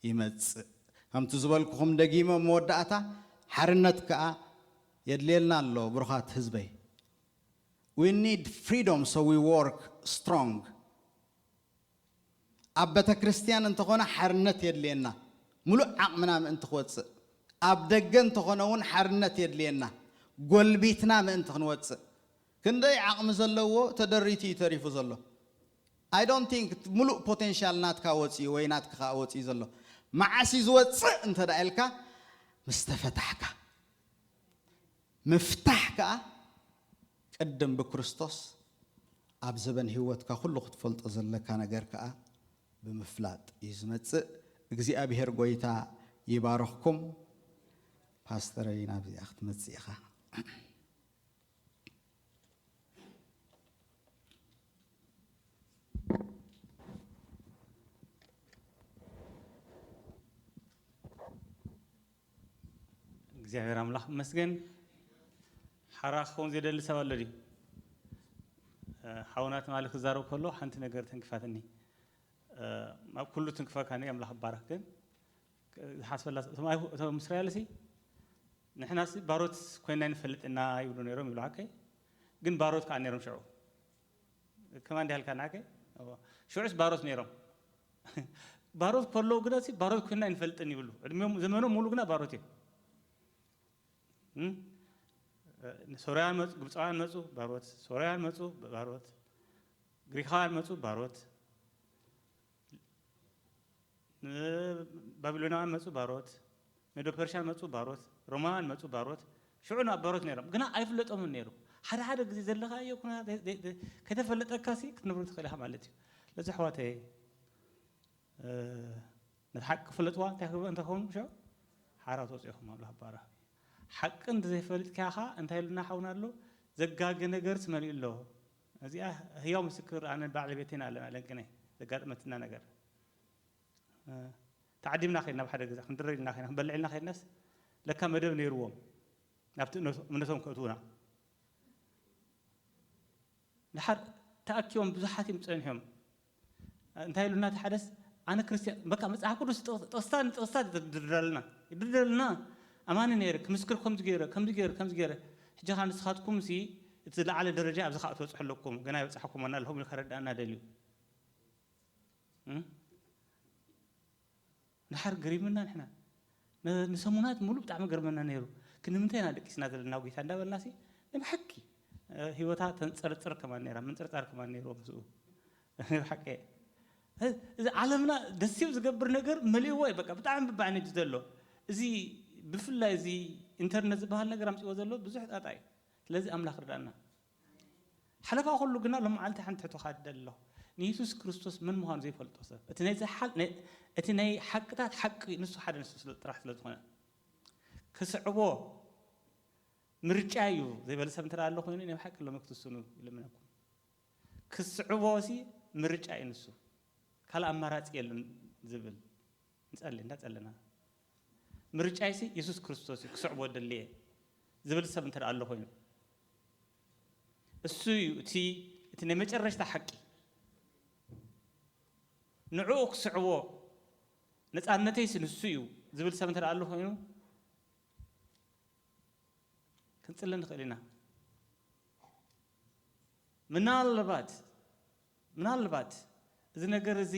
ይመጽእ። ከምቲ ዝበልኩኹም ደጊመ መወዳእታ፣ ሓርነት ከኣ የድልየልና ኣሎ ብሩኻት ህዝበይ። We need freedom, so we work strong. ኣብ ቤተ ክርስቲያን እንተኾነ ሓርነት የድልየና፣ ምሉእ ዓቕምና ምእንቲ ክወፅእ። ኣብ ደገ እንተኾነ እውን ሓርነት የድልየና፣ ጎልቢትና ምእንቲ ክንወፅእ። ክንደይ ዓቕሚ ዘለዎ ተደሪቱ እዩ ተሪፉ ዘሎ። I don't think ምሉእ ፖቴንሻል ናትካ ወፂኡ ወይ ናትካ ከዓ ወፂኡ ዘሎ። መዓስ እዩ ዝወፅእ እንተ ደኣ ኢልካ፣ ምስ ተፈታሕካ። ምፍታሕ ከኣ ቅድም ብክርስቶስ ኣብ ዘበን ህይወትካ ኩሉ ክትፈልጦ ዘለካ ነገር ከኣ ብምፍላጥ እዩ ዝመጽእ። እግዚኣብሔር ጎይታ ይባርኽኩም። ፓስተረይ ናብዚኣ ክትመጽእ ኢኻ። እግዚኣብሔር ኣምላኽ ይመስገን። ሓራ ክኸውን ዘይደሊ ሰብ ኣሎ ድዩ? እ፣ ሓውና ትማሊ ክዛረብ ከሎ ሓንቲ ነገር ተንኪፋትኒ። እ፣ ኣብ ኩሉ ትንክፈካኒ ኣምላኽ ይባረኽ። ግን ዝሓስበላ እቶም ኣይሁ-፣ እቶም እስራኤልሲ ንሕናሲ ባሮት ኮይና ንፈልጥ ኢና ይብሉ ነይሮም ይብሉ ሓቀይ። ግን ባሮት ከኣ ነይሮም ሽዑ። ከማን ዲሃልካ ናከ? እዎ። ሽዑስ ባሮት ነይሮም። ባሮት ከለዉ ግናሲ ባሮት ኮይና ኣይንፈልጥን ይብሉ። ዕድሜኦም፣ ዘመኖም ሙሉ ግና ባሮት እዮም። እም? ሶርያውያን መጹ፣ ግብጻውያን መጹ፣ ባሮት። ሶርያውያን መጹ፣ ባሮት። ግሪኻውያን መጹ፣ ባሮት። ን-፣ ባቢሎናውያን መጹ፣ ባሮት። ሜዶ ፐርሻን መጹ፣ ባሮት። ሮማውያን መጹ፣ ባሮት። ሽዑ ናብ ባሮት ነይሮም። ግና ኣይፍለጦምን ነይሩ። ሓደ ሓደ ግዜ ዘለኻዮ ኩነታት ዘ-፣ ዘ-፣ ዘ-፣ ከይተፈለጠካሲ ክትነብሩ ትኽእል ኢኻ ማለት እዩ። ስለዚ ኣሕዋተይ፣ እ፣ ነቲ ሓቂ ክፍለጥዋ እንታይ ክግበር እንተኾኑ ሽዑ ሓራ ትወፅኡ ኢኹም፣ ኣምላኽ ይባረኽ። ሓቂ እንተዘይፈሊጥካ ኢኻ እንታይ ኢሉና ሓውና ኣሎ፣ ዘጋገ ነገር ትመሊኡ ኣሎ። እዚኣ ህያው ምስክር ኣነ ባዕለ ቤቴን ኣለና ለንቅነ ዘጋጠመትና ነገር። እ፣ ተዓዲምና ኸይድና ኣብ ሓደ ገዛ ክንድረር ኢልና ኸይድና ክንበልዕ ኢልና ኸይድናስ ለካ መደብ ነይርዎም ናብቲ እምነቶ-፣ እምነቶም ከእትዉና። ድሓር ተኣኪቦም ብዙሓት እዮም ጸኒሖም። እንታይ ኢሉና እቲ ሓደስ፣ ኣነ ክርስትያን፣ በቃ መጽሓፍ ቅዱስ ጥቕስ-፣ ጥቕስታ ንጥቕስታ ይድርደረልና፣ ይድርደረልና። ኣማኒ ነይረ፣ ክምስክር ከምዚ ገይረ፣ ከምዚ ገይረ፣ ከምዚ ገይረ። ሕጂ ኸኣ ንስኻትኩምሲ እቲ ዝለዓለ ደረጃ ኣብዚ ኸኣ ትበጽሑ ኣለኩም፣ ገና ኣይበጻሕኩሞን ኣለኹም ኢሉ ከረድኣና ደልዩ። እም? ድሓር ገሪሙና ንሕና። ን-፣ ንሰሙናት ሙሉእ ብጣዕሚ ገርመና ነይሩ። ግን ንምንታይ ኢና ደቂስና ዘለና ጎይታ እንዳበልናሲ፣ ንብሓቂ፣ እ፣ ህይወታ ተንጸርጽር ከማን ነይራ፣ ምንጽርጻር ከማን ነይርዎ ምስኡ። ብሓቂ። እ-፣ እዚ ዓለምና ደስ ዝብል ዝገብር ነገር መሊእዎ እዩ፣ በቃ ብጣዕሚ ብባዕነጅ ዘሎ። እዚ ብፍላይ እዚ ኢንተርነት ዝበሃል ነገር ኣምጺእዎ ዘሎ ብዙሕ ጣጣ እዩ። ስለዚ ኣምላኽ ርዳእና። ሓለፋ ኩሉ ግና ሎም መዓልቲ ሓንቲ ሕቶ ክሓትት እደሊ ኣለኹ። ንየሱስ ክርስቶስ መን ምዃኑ ዘይፈልጦ ሰብ፣ እቲ ናይ ዝሓል-፣ ናይ፣ እቲ ናይ ሓቅታት ሓቂ ንሱ ሓደ ንሱ ስለ፣ ጥራሕ ስለ ዝኾነ፣ ክስዕቦ ምርጫ እዩ ዘይበለ ሰብ እንተ ደኣ ኣሎ ኮይኑ፣ ናይ ብሓቂ ሎሚ ክትስኑ ይልምነኩም። ክስዕቦ ሲ ምርጫ እዩ ንሱ፣ ካልእ ኣማራጺ የለን ዝብል። ንጸሊ፣ እንዳጸለና። ምርጫይሲ የሱስ ክርስቶስ እዩ፣ ክስዕቦ ደልየ ዝብል ሰብ እንተ ደኣ ኣሎ ኮይኑ፣ እሱ እዩ እቲ፣ እቲ ናይ መጨረሽታ ሓቂ። ንዕኡ ክስዕቦ፣ ነጻነተይሲ ንሱ እዩ ዝብል ሰብ እንተ ደኣ ኣሎ ኮይኑ፣ ክንጽሊ ንኽእል ኢና። ምናልባት፣ ምናልባት እዚ ነገር እዚ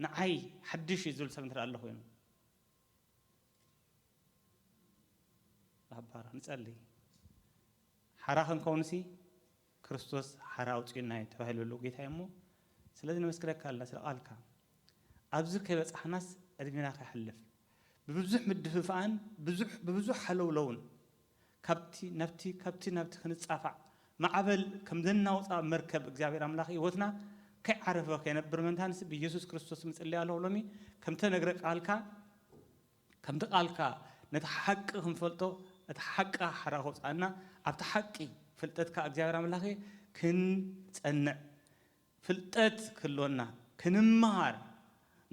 ንዓይ ሓድሽ እዩ ዝብል ሰብ እንተ ኣሎ ኮይኑ፣ ኣባራ ንጸሊ። ሓራ ክንከውንሲ ክርስቶስ ሓራ ኣውፅኡና እዩ ተባሂሉ ኣሎ ጌታ እሞ፣ ስለዚ ነመስግነካ ኣለና ስለ ቃልካ። ኣብዚ ከይበጻሕናስ ዕድሜና ከይሓልፍ ብብዙሕ ምድፍፋእን ብዙሕ ብብዙሕ ሓለውለውን ካብቲ ናብቲ ካብቲ ናብቲ ክንጻፋዕ ማዕበል ከም ዘናውጻ መርከብ እግዚኣብሔር ኣምላኽ ህይወትና ከይዓረፈ ከይነብር መንታንስ ብኢየሱስ ክርስቶስ ምጽልያ ኣለኹ። ሎሚ ከምተነግረ ቃልካ ከምቲ ቃልካ ነቲ ሓቂ ክንፈልጦ እቲ ሓቂ ሓራ ከውፅኣና ኣብቲ ሓቂ ፍልጠትካ እግዚኣብሔር ኣምላኸ ክንጸንዕ ፍልጠት ክህልወና ክንምሃር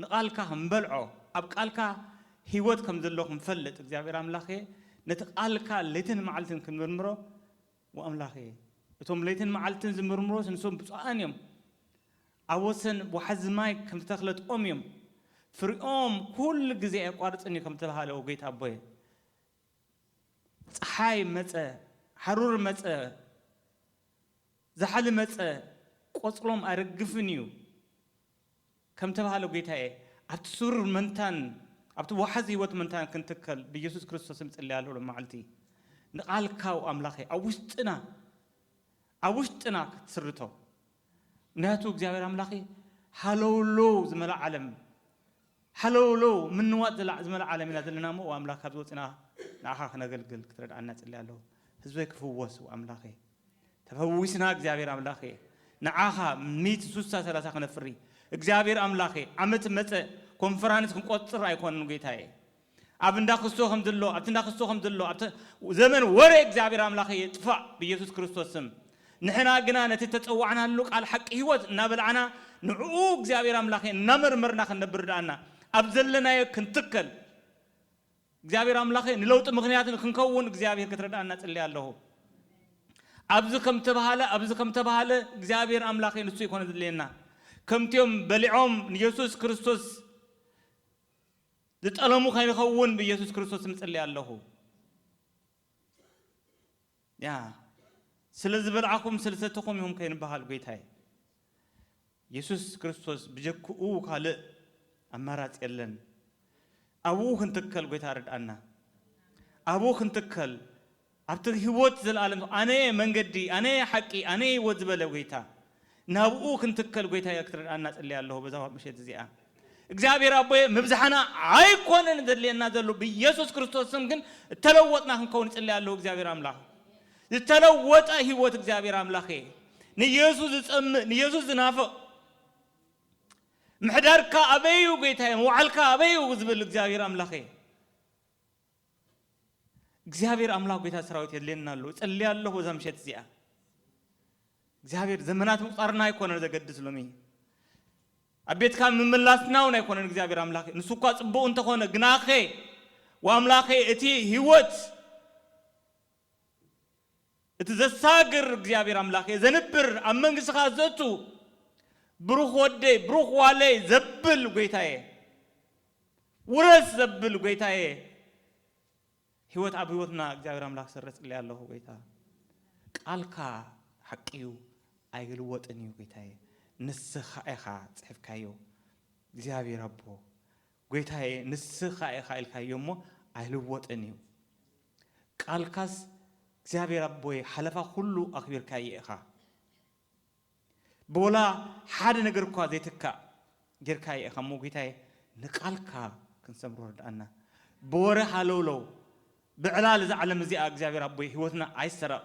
ንቃልካ ክንበልዖ ኣብ ቃልካ ህይወት ከም ዘሎ ክንፈልጥ እግዚኣብሔር ኣምላኸ ነቲ ቃልካ ለይትን መዓልትን ክንምርምሮ ወኣምላኸ እቶም ለይትን መዓልትን ዝምርምሮስ ንሶም ብፁዓን እዮም ኣብ ወሰን ወሓዚ ማይ ከም ዝተኽለት ኦም እዮም ፍሪኦም ኩሉ ግዜ ኣየቋርፅን እዩ ከም ተባሃለ ጎይታ ኣቦየ ፀሓይ መፀ ሓሩር መፀ ዛሕሊ መፀ ቆፅሎም ኣይረግፍን እዩ ከም ተባሃለ ጎይታየ ኣብቲ ሱር መንታን ኣብቲ ዋሓዚ ህይወት መንታን ክንትከል ብኢየሱስ ክርስቶስ ምፅለይ ኣለሉ መዓልቲ ንቃልካው ኣምላኸ ኣብ ውሽጥና ኣብ ውሽጥና ክትስርቶ ምክንያቱ እግዚኣብሔር ኣምላኸ ሃለውለው ዝመላ ዓለም ሓለውለው ምንዋጥ ዝመላ ዓለም ኢና ዘለና እሞ ኣምላኽ ካብ ዝወፅና ንኣኻ ክነገልግል ክትረድኣና ፅሊ ኣለዎ ህዝበይ ክፍወስ ኣምላኸ ተፈዊስና እግዚኣብሔር ኣምላኸ ንዓኻ ሚት ሱሳ ሰላሳ ክነፍሪ እግዚኣብሔር ኣምላኸ ዓመት መፀ ኮንፈራንስ ክንቆፅር ኣይኮንን ጌታየ ኣብ እንዳ ክስቶ ከም ዘሎ ኣብቲ እንዳ ክስቶ ከም ዘሎ ኣብቲ ዘመን ወረ እግዚኣብሔር ኣምላኸ የጥፋእ ብኢየሱስ ክርስቶስ ስም ንሕና ግና ነቲ ተጸዋዕናሉ ቃል ሓቂ ህይወት እናበላዕና ንዕኡ እግዚኣብሔር ኣምላኸ እናመርመርና ክንነብር ዳኣና ኣብ ዘለናዮ ክንትከል እግዚኣብሔር ኣምላኸ ንለውጢ ምኽንያት ንክንከውን እግዚኣብሔር ክትረዳእና ጽልይ ኣለኹ ኣብዚ ከም ተባሃለ ኣብዚ ከም ተባሃለ እግዚኣብሔር ኣምላኸ ንሱ ይኮነ ዝድልየና ከምቲኦም በሊዖም ንየሱስ ክርስቶስ ዝጠለሙ ከይንኸውን ብየሱስ ክርስቶስ ምጽሊ ኣለኹ ያ ስለ ዝበልዓኹም ስለ ሰተኹም ኢኹም ከይንበሃል ጎይታይ የሱስ ክርስቶስ ብጀክኡ ካልእ ኣማራፂ የለን ኣብኡ ክንትከል ጎይታ ርድኣና ኣብኡ ክንትከል ኣብቲ ህይወት ዘለኣለም ኣነ መንገዲ ኣነ ሓቂ ኣነ ህይወት ዝበለ ጎይታ ናብኡ ክንትከል ጎይታ ክትረድኣና ጽልይ ኣለኹ በዛ ምሸት እዚኣ እግዚኣብሔር ኣቦየ ምብዛሕና ኣይኮነን ዘድልየና ዘሎ ብኢየሱስ ክርስቶስ ስም ግን እተለወጥና ክንከውን ይጽልይ ኣለኹ እግዚኣብሔር ኣምላኽ ዝተለወጠ ህይወት እግዚኣብሔር ኣምላኽ ንኢየሱስ ዝጸምእ ንኢየሱስ ዝናፍቕ ምሕዳርካ ኣበይ እዩ ጎይታየ መዋዕልካ ኣበይ እዩ ዝብል እግዚኣብሔር ኣምላኽ እግዚኣብሔር ኣምላኽ ጎይታ ሰራዊት የድልየና ኣሎ እጸልይ ኣለኹ በዛ ምሸት እዚኣ እግዚኣብሔር ዘመናት ምቁጻርና ኣይኮነን ዘገድስ ሎሚ ኣብ ቤትካ ምምላስና እውን ኣይኮነን እግዚኣብሔር ኣምላኽ ንሱ እኳ ጽቡቕ እንተኾነ ግናኸ ወኣምላኸ እቲ ህይወት እቲ ዘሳግር እግዚኣብሔር ኣምላኸ ዘንብር ኣብ መንግስትኻ ዘቱ ብሩኽ ወደይ ብሩኽ ዋለይ ዘብል ጎይታየ ውረስ ዘብል ጎይታየ ህይወት ኣብ ህይወትና እግዚኣብሔር ኣምላኽ ሰረ ጽልይ ኣለኹ ጎይታ ቃልካ ሓቂ እዩ ኣይልወጥን እዩ ጎይታየ ንስኻ ኢኻ ጽሕፍካዮ እግዚኣብሔር ኣቦ ጎይታየ ንስኻ ኢኻ ኢልካዮ እሞ ኣይልወጥን እዩ ቃልካስ እግዚኣብሔር ኣቦይ ሓለፋ ኩሉ ኣኽቢርካዮ ኢኻ ብወላ ሓደ ነገር እኳ ዘይትካእ ጌርካዮ ኢኻ እሞ ጎይታየ ንቃልካ ክንሰምሮ ርድኣና ብወረ ሃለውለው ብዕላል እዛ ዓለም እዚኣ እግዚኣብሔር ኣቦይ ህይወትና ኣይሰረቕ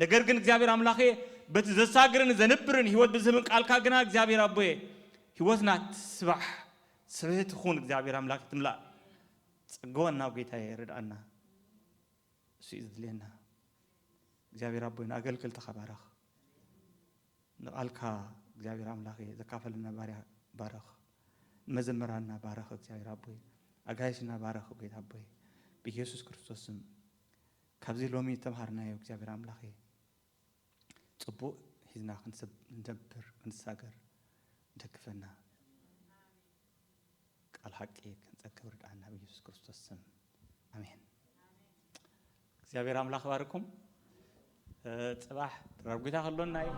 ነገር ግን እግዚኣብሔር ኣምላኸ በቲ ዘሳግርን ዘንብርን ህይወት ብዝህብን ቃልካ ግና እግዚኣብሔር ኣቦየ ህይወትና ትስባሕ ስብህቲ ኹን እግዚኣብሔር ኣምላክ ትምላእ ጸገወና ጎይታየ ርድኣና እሱ እዩ ዘድልየና እግዚኣብሔር ኣቦይ ንኣገልገልትኻ ባረኽ ንቓልካ እግዚኣብሔር ኣምላኸ ዘካፈለና ባርያ ባረኽ ንመዘምራንና ባረኽ እግዚኣብሔር ኣቦይ ኣጋይሽና ባረኽ ጎይታ ኣቦይ ብኢየሱስ ክርስቶስ ስም ካብዚ ሎሚ ተምሃርናዮ እግዚኣብሔር ኣምላኸ ጽቡቕ ሒዝና ክንሰብ- ክንደብር ክንሳገር ደግፈና ቃል ሓቂ ክንጸግብ ርድኣና ብኢየሱስ ክርስቶስ ስም ኣሜን እግዚኣብሔር ኣምላኽ ባርኩም ጽባሕ ጥበብ ጒታ ከሎና እዩ።